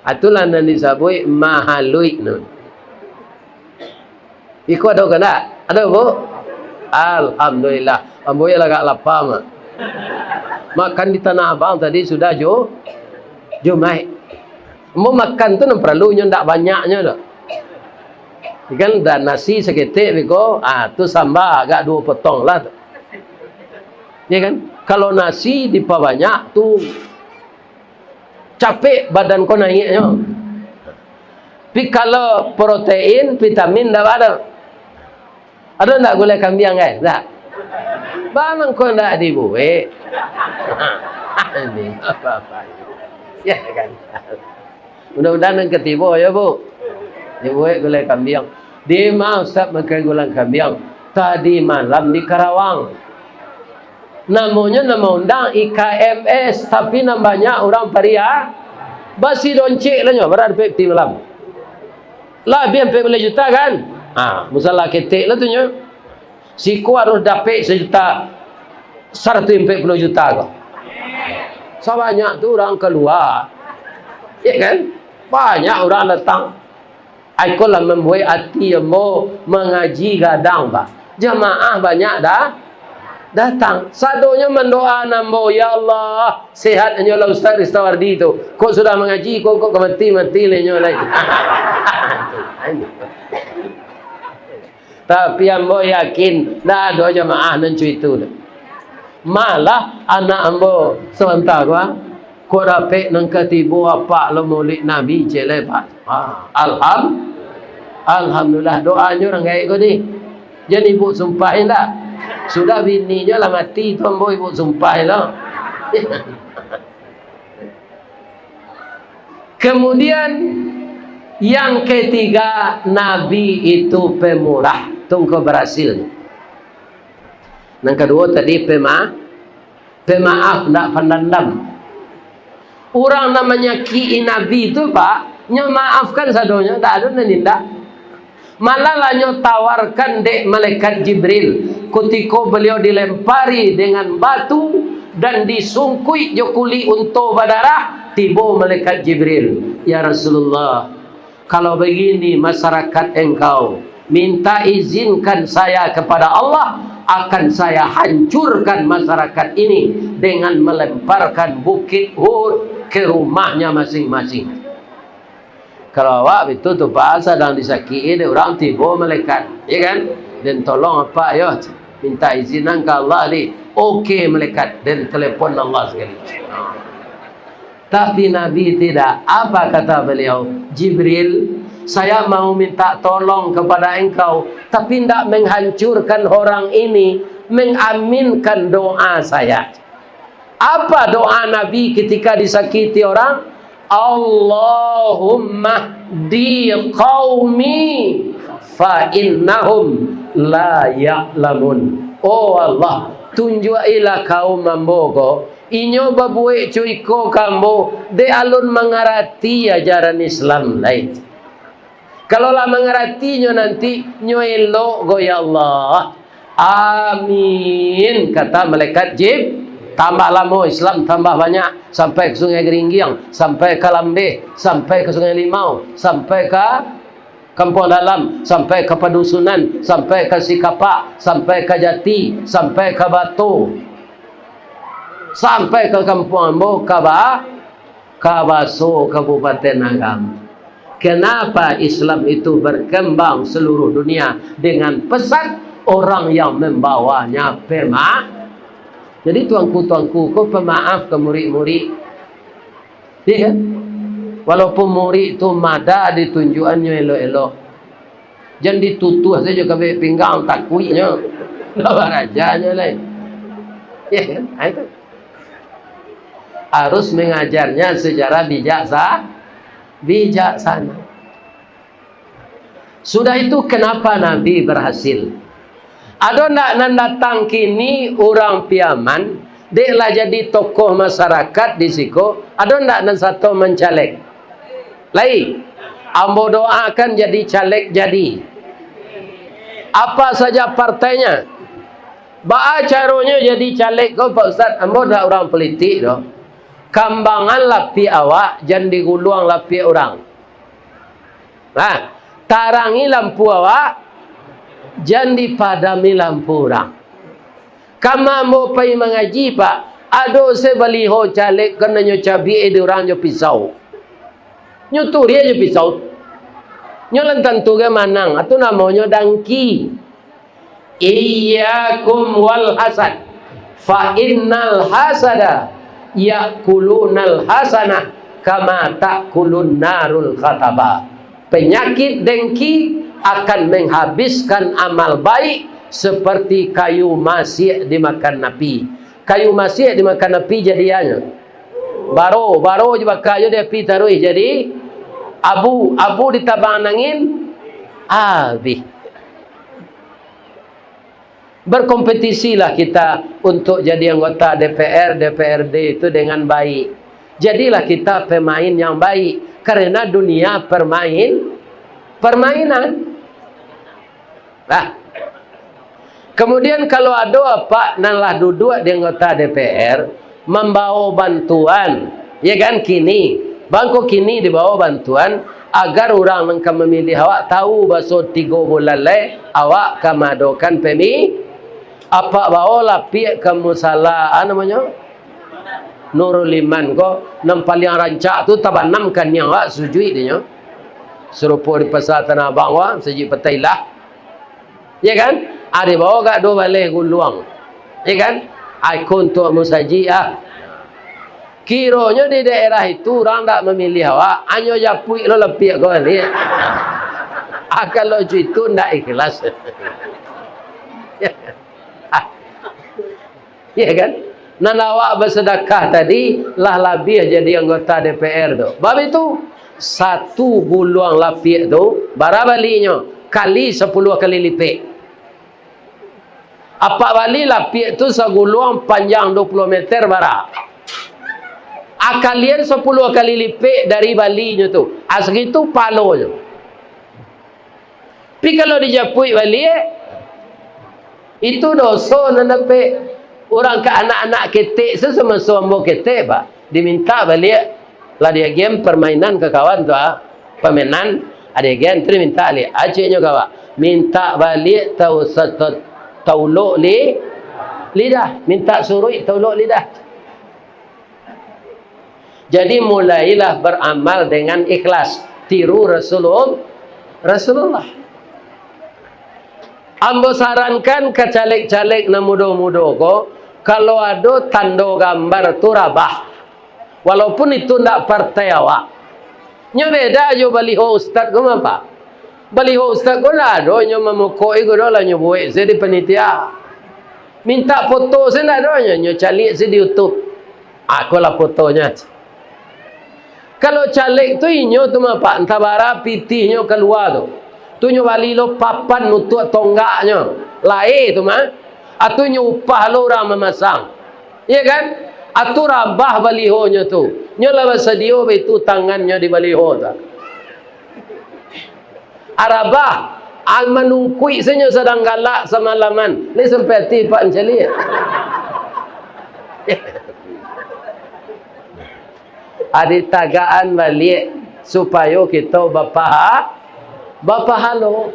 Itulah nan disabuik mahaluik tu. Iko ado ka ndak? Ado, Bu? Alhamdulillah. Ambo yo lah agak lapa, Mak. Makan di Tanah Abang tadi sudah jo, Jumaik. Ambo makan tu nan paralu nyo, ndak banyaknyo doh. Kan dah nasi saketek beko, ah, tu samba agak duo potong lah tu. Ya kan? Kalau nasi dipabanyak tu, capek badan ko naiknyo. Tapi kalau protein, vitamin, ndak ado. Ado ndak gulai kambiang, guys? Ndak. Bana ko ndak dibuek. Ini apa-apa. Ya kan? Mudah-mudahan nan katibo, ya, Bu. Dibuek gulai kambiang. Di ma Ustaz makan gulai kambiang? Tadi malam di Karawang. Namonyo nan maundang I K M S, tapi nan banyak urang paria. Basi doncek lah nyo, bara dapek peti malam. Lah abiah ampek baleh juta kan? Ha, musala ketek lah tu nyo. Siko harus dapek sajuta, saratuih ampek puluah juta ko. Sabanyak tu urang kalua. Ya kan? Banyak urang datang. Ai ko lah mambuek ati ambo mangaji gadang, Pak. Jamaah banyak dah datang. Sadonyo mandoa ambo, "Ya Allah, sehat nyo lah Ustaz Ristawardi tu. Kok sudah mangaji, kok, kok ka mati, mati lah nyo lai." Tapi ambo yakin, ndak ado jamaah nan cuitu tu. Malah anak ambo sabanta ko, ah, kok dapek nan katibo apak lo maulid Nabi, cek lai, Pak. Ah, alham-, alhamdulillah, doanyo urang gaek ko ni. Jan ibu sumpah indak? Sudah bininyo lah mati tu ambo ibu sumpah lo. Kemudian yang ketiga, Nabi itu pemurah, tungko barasil. Nan kaduo tadi pema-, pemaaf, ndak pandandam. Urang nan manyakik-i Nabi tu, Pak, nyo maafkan sadonyo, ndak ado nan indak. Malah lah nyo tawarkan dek malaikat Jibril, kutiko baliau dilempari dengan batu dan disungkuik jo kulik unto badarah, tibo malaikat Jibril, "Ya Rasulullah, kalau begini masyarakat engkau, minta izinkan saya kepada Allah, akan saya hancurkan masyarakat ini dengan melemparkan bukit Uhud ke rumahnya masing-masing." Kalau awak bitu tu, Pak, sadang disakik-i dek urang, tibo malaikat, ya kan? Den tolong apak yo, minta izin ka Allah di. Oke, malaikat, den telepon Allah sekali. Tapi Nabi tidak. Apa kata beliau? "Jibril, saya mau minta tolong kepada engkau, tapi ndak menghancurkan orang ini, mengaminkan doa saya." Apa doa Nabi ketika disakiti orang? "Allahumma di qaumi fa innahum la ya'lamun." Oh Allah, tunjuak-ilah kaum ambo ko, inyo babuek co iko ka ambo, dek alun mangarati ajaran Islam lai. Kalau lah mangarati nyo nanti, nyo elok ko, ya Allah. Amin, kata malaikat Jib. Tambah lamo Islam, tambah banyak, sampai ka Sungai Geringgiang, sampai ka Lambeh, sampai ka Sungai Limau, sampai ka Kampuang Dalam, sampai ka Padusunan, sampai ka Sikapak, sampai ka Jati, sampai ka Bato, sampai ka kampuang ambo, ka Ba-, ka Baso, Kabupaten Agam. Kenapa Islam itu berkembang seluruh dunia dengan pesat? Orang yang membawanya pema-, jadi tuangku-tuangku ko pemaaf ka murid-murid. Iya kan? Walaupun murid tu mada ditunjuakannyo elok-elok. Jan ditutuah sajo kabek pinggang, takuiknyo. Ndak barajanyo lai. Iya kan? Ah, itu. Harus mengajarnya secara bijaksa-, bijaksana. Sudah itu, kenapa Nabi berhasil? Ado ndak nan datang kini urang Piaman, dek lah jadi tokoh masyarakat di siko, ado ndak nan sato mancalek? Lai, ambo doakan jadi calek jadi. Apa saja partainya. Baa caronyo jadi calek ko, Pak Ustaz? Ambo ndak urang politik doh. Kambangan lapiak awak, jan diguluang lapiak urang. Nah, tarangi lampu awak, jan dipadami lampu urang. Kama ambo pai mangaji, Pak, ado se baliho calek, kananyo cabiak di urang jo pisau. Nyo turiak jo pisau. Nyo lan tantu ge manang, atu namonyo dangki. Iyyakum wal hasad, fa innal hasada ya'kulunal hasanah kama ta'kulun narul khataba. Penyakit dengki akan menghabiskan amal baik seperti kayu masiak dimakan api. Kayu masiak dimakan api jadianyo. Baro, baro jo baka jo di api taruih jadi abu, abu ditabang angin, abih. Berkompetisilah kita untuk jadi anggota D P R, D P R D itu dengan baik. Jadilah kita pemain yang baik, karena dunia permain, permainan. Nah, kemudian kalau ado apak nan lah duduak di anggota D P R, mambawa bantuan, ya kan, kini, bangko kini dibawa bantuan, agar urang nan ka mamilih awak tahu baso tigo bulan lai awak ka maadokan pemi-, apak bawa lapiak ka musala, ah, namonyo? Nurul Iman ko, nan paliang rancak tu, tabanam kaniang awak sujuik dinyo. Sarupo di Pasar Tanah Abang ko, Masajik Patailah. Ya kan? Ari bawa gak duo baleh guluang. Ya kan? Ai ko untuak musajik, ah. Kironyo di daerah itu urang ndak mamilih awak, hanyo japuik lo lapiak ko baliak. Ah, kalau itu ndak ikhlas. Ah. Ya kan? Nan awak basadakah tadi lah labiah jadi anggota D P R tu. Bab itu, satu guluang lapiak tu, bara balinyo? Kali sapuluah kali lipek. Apak bali lapiak tu saguluang panjang duo puluah meter bara. Akalian sapuluah kali lipek dari balinyo tu. Ah, sagitu palonyo. Tapi kalau dijapuik baliak, itu doso nan dapek. Urang ka anak-anak ketek, sasamaso ambo ketek, Pak, dimintak baliak, lah diagian permainan ka kawan tu, ah, pamenan, ah, diagian tu dimintak baliak. Aciknyo ka awak, mintak baliak tau-, sa-, ta-, taulok li-, lidah, mintak suruik taulok lidah. Jadi, mulailah beramal dengan ikhlas. Tiru Rasulul-, Rasulullah. Ambo sarankan ka caleg-caleg nan mudo-mudo ko, kalau ado tando gambar tu, rabah. Walaupun itu ndak partai awak. Nyo beda jo baliho ustad ko, mapa? Baliho ustad ko ndak ado nyo mamukok iko doh, lah nyo buek se di panitia. Mintak foto se ndak ado nyo, nyo caliak se di YouTube. Ah, ko lah fotonyo. Kalau caleg tu inyo tu, mapa, antah bara pitihnyo kalua tu. Tu nyo bali lo papan untuak tonggaknyo. Lae tu mah. Atu nyo upah lo urang mamasang. Iya kan? Atu rabah balihonyo tu. Nyo lah basadio baitu tangannyo di baliho tu. Arabah, ah, manungkuik sajo sadang galak samalaman. Lai sampai ati Pak mancaliak. Adi tagaan baliak supayo kito bapaha-, bapahalo.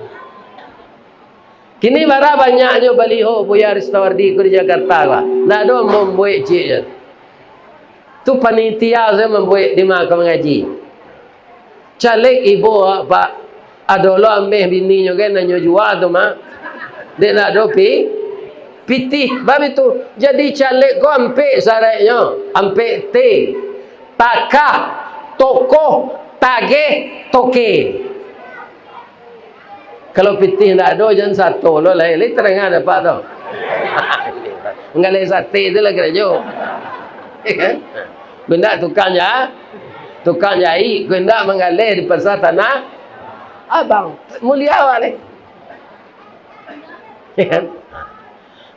Kini bara banyaknyo baliho Buya Ristawardi ko di Jakarta ko. Ndak ado mambuek ciek je. Tu panitia sajo mambuek di ma ka mangaji. Caleg ibo awak, Pak. Ado lo ameh bininyo kan, nan nyo jua tu mah. Dek ndak ado pi-, pitih. Bab itu. Jadi caleg ko ampek syaratnyo. Ampek T. Takah, tokoh, tageh, toke. Kalau pitih ndak ado, jan sato lo lai. Lai tarang dapek tu. Manggaleh sate tu lah karajo. Ya kan? Kok indak tukang ja-, tukang jahit, kok indak manggaleh di Pasar Tanah Abang. Mulia awak ni. Ya kan?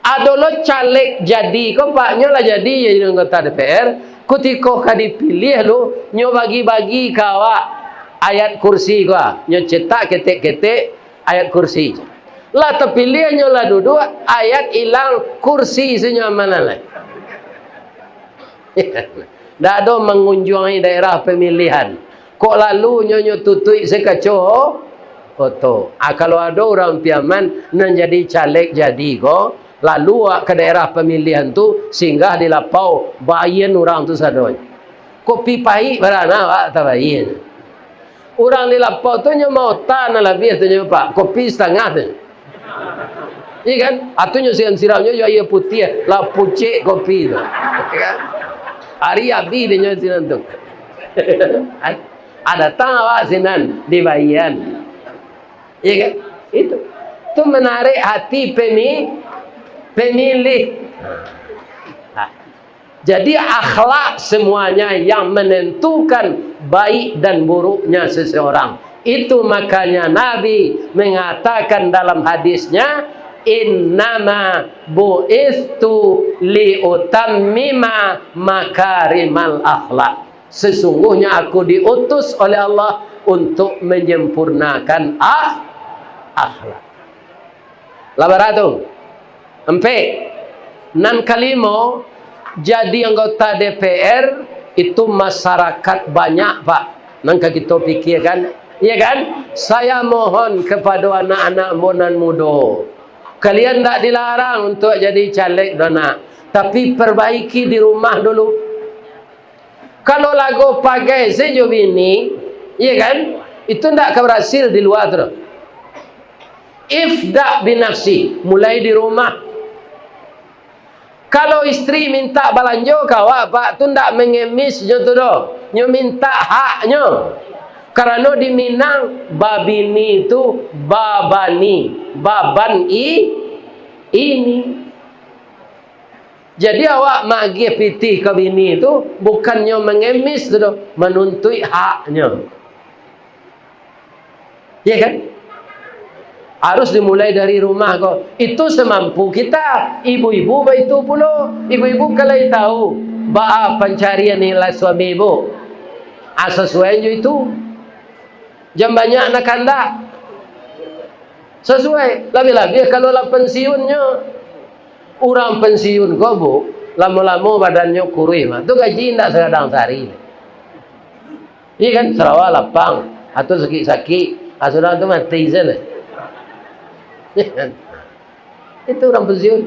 Ado lo caleg jadi ko, Pak, nyo lah jadi jadi anggota D P R, kutiko ka dipiliah lu, nyo bagi-bagi ka awak ayat kursi ko, nyo cetak ketek-ketek ayat kursi. Lah tapiliah nyo lah duduak, ayat ilang, kursi se nyo amanah lai. Ndak ado mangunjuangi daerah pamilihan. Kok lalu nyo, nyo tutuik se kaco oto. Ah, kalau ado urang Piaman nan jadi caleg jadi ko, lalu awak ka daerah pamilihan tu, singgah di lapau, baian urang tu sadonyo. Kopi paik bara awak tabaian. Urang di lapau tu nyo maota nan labiah tu nyo, Pak, kopi satangah tu. Iya kan? Atu nyo siram-siramnyo jo aia putiah, lah pucek kopi tu. Iya kan? Ari abih dek nyo sinan tu. Ah, datang awak sinan, dibaian. Iya kan? Itu. Tu menarik hati pemi-, pemilih. Ah. Jadi, akhlak semuanya yang menentukan baik dan buruknya seseorang. Itu makanya Nabi mengatakan dalam hadisnya, "Innama bu'istu liutammima makarimal akhlak." Sesungguhnya aku diutus oleh Allah untuk menyempurnakan ah-, akhlak. Lah bara tu? Ampek. Nan kalimo, jadi anggota D P R itu masyarakat banyak, Pak. Nan ka kito pikirkan, iya kan? Saya mohon kepada anak-anak ambo nan mudo, kalian ndak dilarang untuk jadi caleg doh, nak. Tapi perbaiki di rumah dulu. Kalau lago pagai se jo bini, iya kan? Itu ndak ka barasil di lua tu doh. Ibda' binafsi, mulai di rumah. Kalau istri mintak balanjo ka awak, Pak, tu ndak mangemis nyo tu doh. Nyo mintak haknyo. Karano di Minang, babini tu babani, baban i-, ini. Jadi, awak maagiah pitih ka bini tu, bukannyo mangemis tu doh, manuntuik haknyo. Ya kan? Harus dimulai dari rumah ko. Itu semampu kita. Ibu-ibu baitu pulo. Ibu-ibu ka lai tahu baa pancarian nilai suami ibu. Ah, sasuai jo itu. Jan banyak nan kandak. Sasuai. Labiah-labiah kalau lah pensiunnyo. Urang pensiun ko, Bu, lamo-lamo badannyo kuruih mah. Tu gaji indak sagadang sahari. Iya kan? Sarawa lapang, atau sakik-sakik, ah, sudah tu mati sajo. Iya kan? Itu urang pensiun.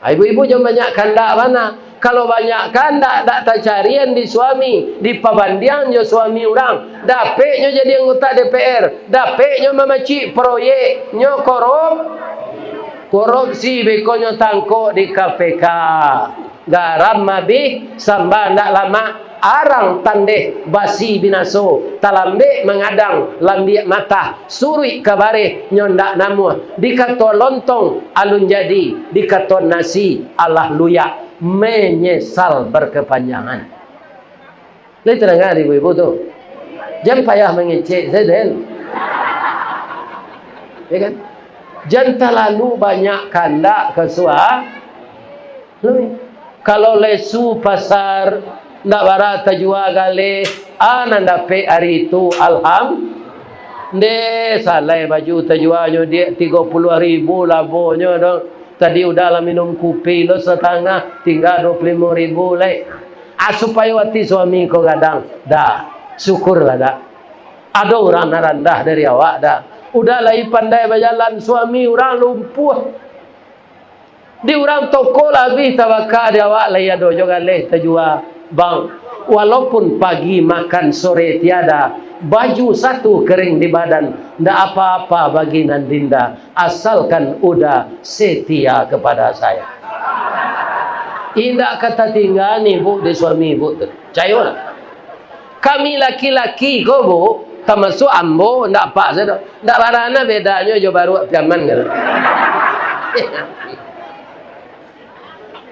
Ah, ibu-ibu jan banyak kandak bana. Kalau banyak kandak, dak tacarian di suami, dipabandiang jo suami urang. Dapeknyo jadi anggota D P R, dapeknyo mamacik proyeknyo korup-, korupsi, bekonyo tangkok di K P K. Garam abih, samba ndak lamak, arang tandeh basi binaso, talambek mangadang, lambiak matah, suruik ka bareh, nyo ndak namuah, dikato lontong, alun jadi, dikato nasi, alah luyak, menyesal berkepanjangan. Lai tadanga dek ibu-ibu tu? Jan payah mangecek sajo, den. Ya kan? Jan talalu banyak kandak ka sua-, Lui. Kalau lesu pasar, ndak bara tajua galeh, a nan dapek ari tu, alham-, ndeh, salai baju tajuanyo, diak, tigo puluah ribu labonyo tu. Tadi udah lah minum kupi lo satangah, tingga duo puluah limo ribu lai. Ah, supayo ati suami ko gadang. Dah, syukurlah dah. Ado urang nan randah dari awak dah. Udah lai pandai bajalan, suami urang lumpuah. Di urang toko lah abih tabaka, di awak lai ado jo galeh tajua, Bang. Walaupun pagi makan sore tiada, baju satu kering di badan, ndak apa-apa bagi nan dinda, asalkan Uda setia kepada saya. Indak ka tatingga ni, Bu, di suami Ibu tu. Cayolah. Kami laki-laki ko, Bu, tamasuak ambo, ndak apak sajo. Ndak barana bedanyo jo baruak Piaman, kan?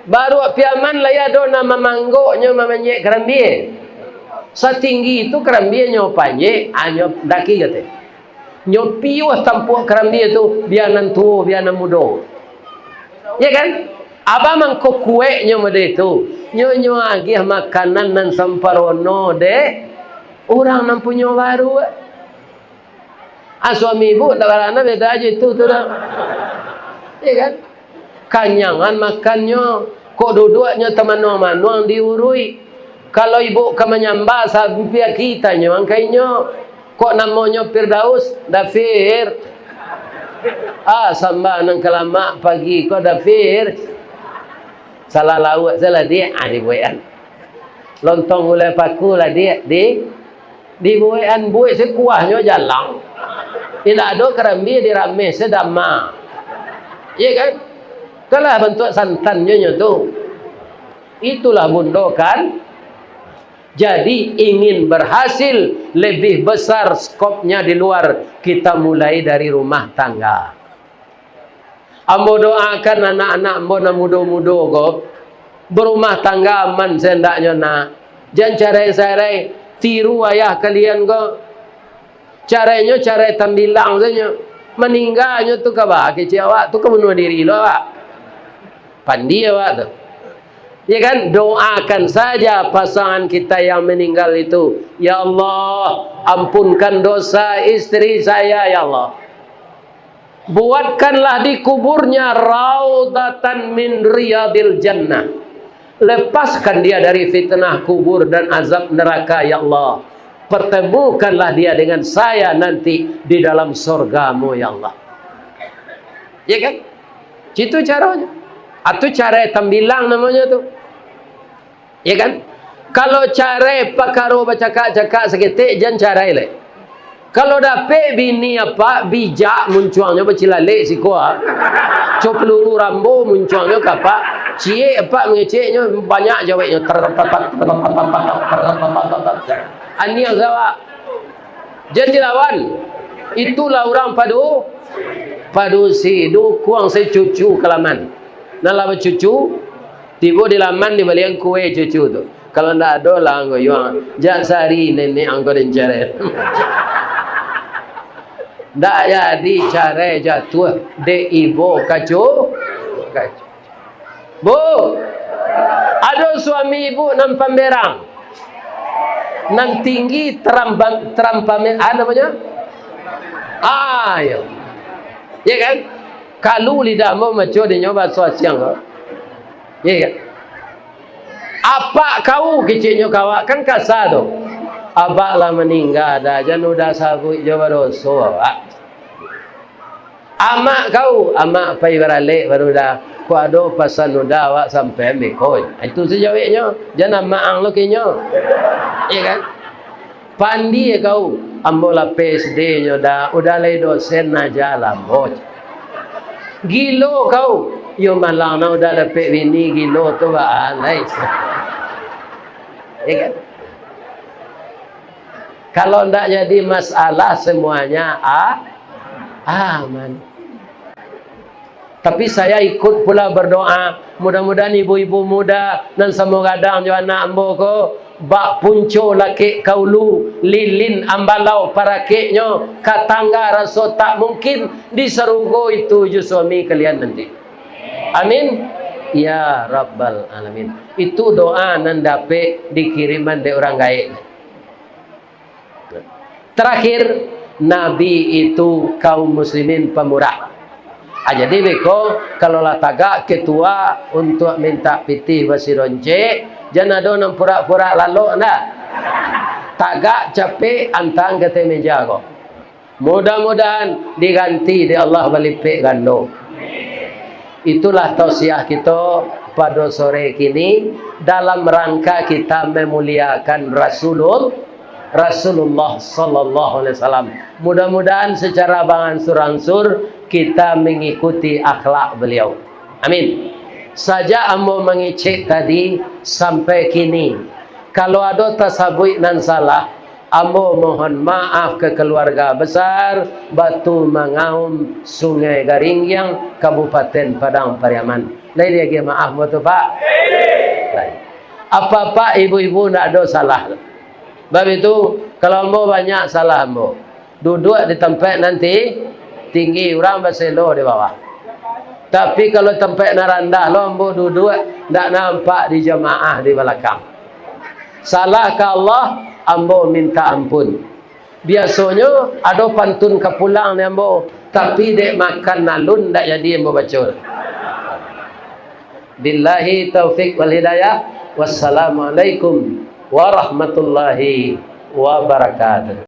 Baruak Piaman lai ado nan mamanggoknyo mamanjek karambia. Satinggi tu karambia nyo panjek, anyo daki kate. Nyo piuah tampuak karambia tu, bia nan tuo, bia nan mudo. Ya kan? Abah mangko kueknyo model tu. Nyo, nyo agiah makanan nan samparono dek urang nan punyo baruak. Ah, suami ibu ndak barana beda aja itu tu dah. Ya kan? Kanyangan makannyo, kok duduaknyo tamanuang-manuang diuruik. Kalau ibu ka manyambah sampai kitanyo angkainyo, kok namonyo Firdaus, Dafir. Ah, sambah nan kalamak pagi ko Dafir. Salah lauak salah diak, ah, dibuekan. Lontong gulai paku lah diak, di Dibuekan buek sakuahnyo jalang. Indak ado karambia dirameh sadama. Iya kan? Itulah bantuak santannyo nyo tu. Itulah bundo kan. Jadi ingin berhasil lebih besar skopnya di luar, kita mulai dari rumah tangga. Ambo doakan anak-anak ambo nan mudo-mudo ko, barumah tangga aman saandaknyo nak. Jan carai-carai, tiru ayah kalian ko. Carainyo carai tambilang sajo. Maningganyo tu ka ba kecek awak tu ka bunuah diri lo awak. Pandi awak tu. Ya kan? Doakan saja pasangan kita yang meninggal itu. Ya Allah, ampunkan dosa istri saya, ya Allah. Buatkanlah di kuburnya raudatan min riyadil jannah. Lepaskan dia dari fitnah kubur dan azab neraka, ya Allah. Pertemukanlah dia dengan saya nanti di dalam sorga-Mu, ya Allah. Ya kan? Itu caronyo. Atau cara tambilang namonyo tu. Ya kan? Kalau carai pakaro bacakak-cakak saketek, jan carai lai. Kalau dapek bini apak bijak, muncuangnyo bacilalek siko, ah. Co peluru Rambo, muncuangnyo ka apak. Ciek apak mangeceknyo, banyak jaweknyo. Aniang sawak. Jan dilawan. Itulah urang padu-, padusi, dukuang sacucu kalaman. Nan lah bacucu, tibo di laman dibalian kue cucu tu. Kalau ndak ado lah anggo yuang, jak sari nenek anggo den carai. Ndak jadi carai jatuah dek ibo kacu-, kacu. Bu, ado suami ibu nan pamberang, nan tinggi teramban-, terampamen, ah, namonyo? Ah, iyo. Ya kan? Kalu lidah ambo maco dinyo baso asiang ko. Ya kan? Apak kau, keceknyo ka awak, kan kasa tu. Abak lah maningga dah, jan udah sabuik jo badoso awak. Amak kau, amak pai baralek baru dah. Kok ado pasan udah awak sampai ambeko. Itu sajaweknyo. Jan amak ang lo kenyo. Ya kan? Pandie kau, ambo lah P S D nyo dah, udah lai dosen aja lah ambo. Gilo kau, yo malang nah udah dapek bini gilo tu baa lai. Ya kan? Kalau ndak jadi masalah semuanya a-, aman. Tapi saya ikut pula berdoa, mudah-mudahan ibu-ibu muda nan samo gadang jo anak ambo ko, bak punco lakek ka ulu, lilin ambalau parakeknyo, ka tangga raso tak mungkin, di sarugo itu jo suami kalian nanti. Amin. Ya Rabbal Alamin. Itu doa nan dapek dikiriman dek urang gaek. Terakhir, Nabi itu kaum muslimin pemurah. Ah, jadi beko, kalau lah tagak ketua untuk minta pitih basironcek, jan ado nan purak-purak lalok ndak. Tagak capek, antang ka ateh meja ko. Mudah-mudahan diganti dek Allah balipek gando. Itulah tausiah kito. pado sore kini dalam rangka kita memuliakan Rasulul-, Rasulullah sallallahu alaihi wasallam. Mudah-mudahan secara beransur-ansur kita mengikuti akhlak beliau. Amin. Sajak ambo mangecek tadi sampai kini, kalau ado tasabuik nan salah, ambo mohon maaf ka keluarga besar Batu Mangaum, Sungai Garinggiang, Kabupaten Padang Pariaman. Lai diagiah maaf ambo tu, Pak? Lai. Apak-apak, ibu-ibu, ndak ado salah. Bab itu, kalau ambo banyak salah ambo, duduak di tampek nan ti-, tinggi, urang baselo di bawah. Tapi kalau tampek nan randah lo ambo duduak, ndak nampak di jamaah di balakang. Salah ka Allah, ambo minta ampun. Biasonyo ado pantun ka pulang ni ambo, tapi dek makan alun ndak jadi ambo baco. Billahi taufik wal hidayah. Wassalamualaikum warahmatullahi wabarakatuh.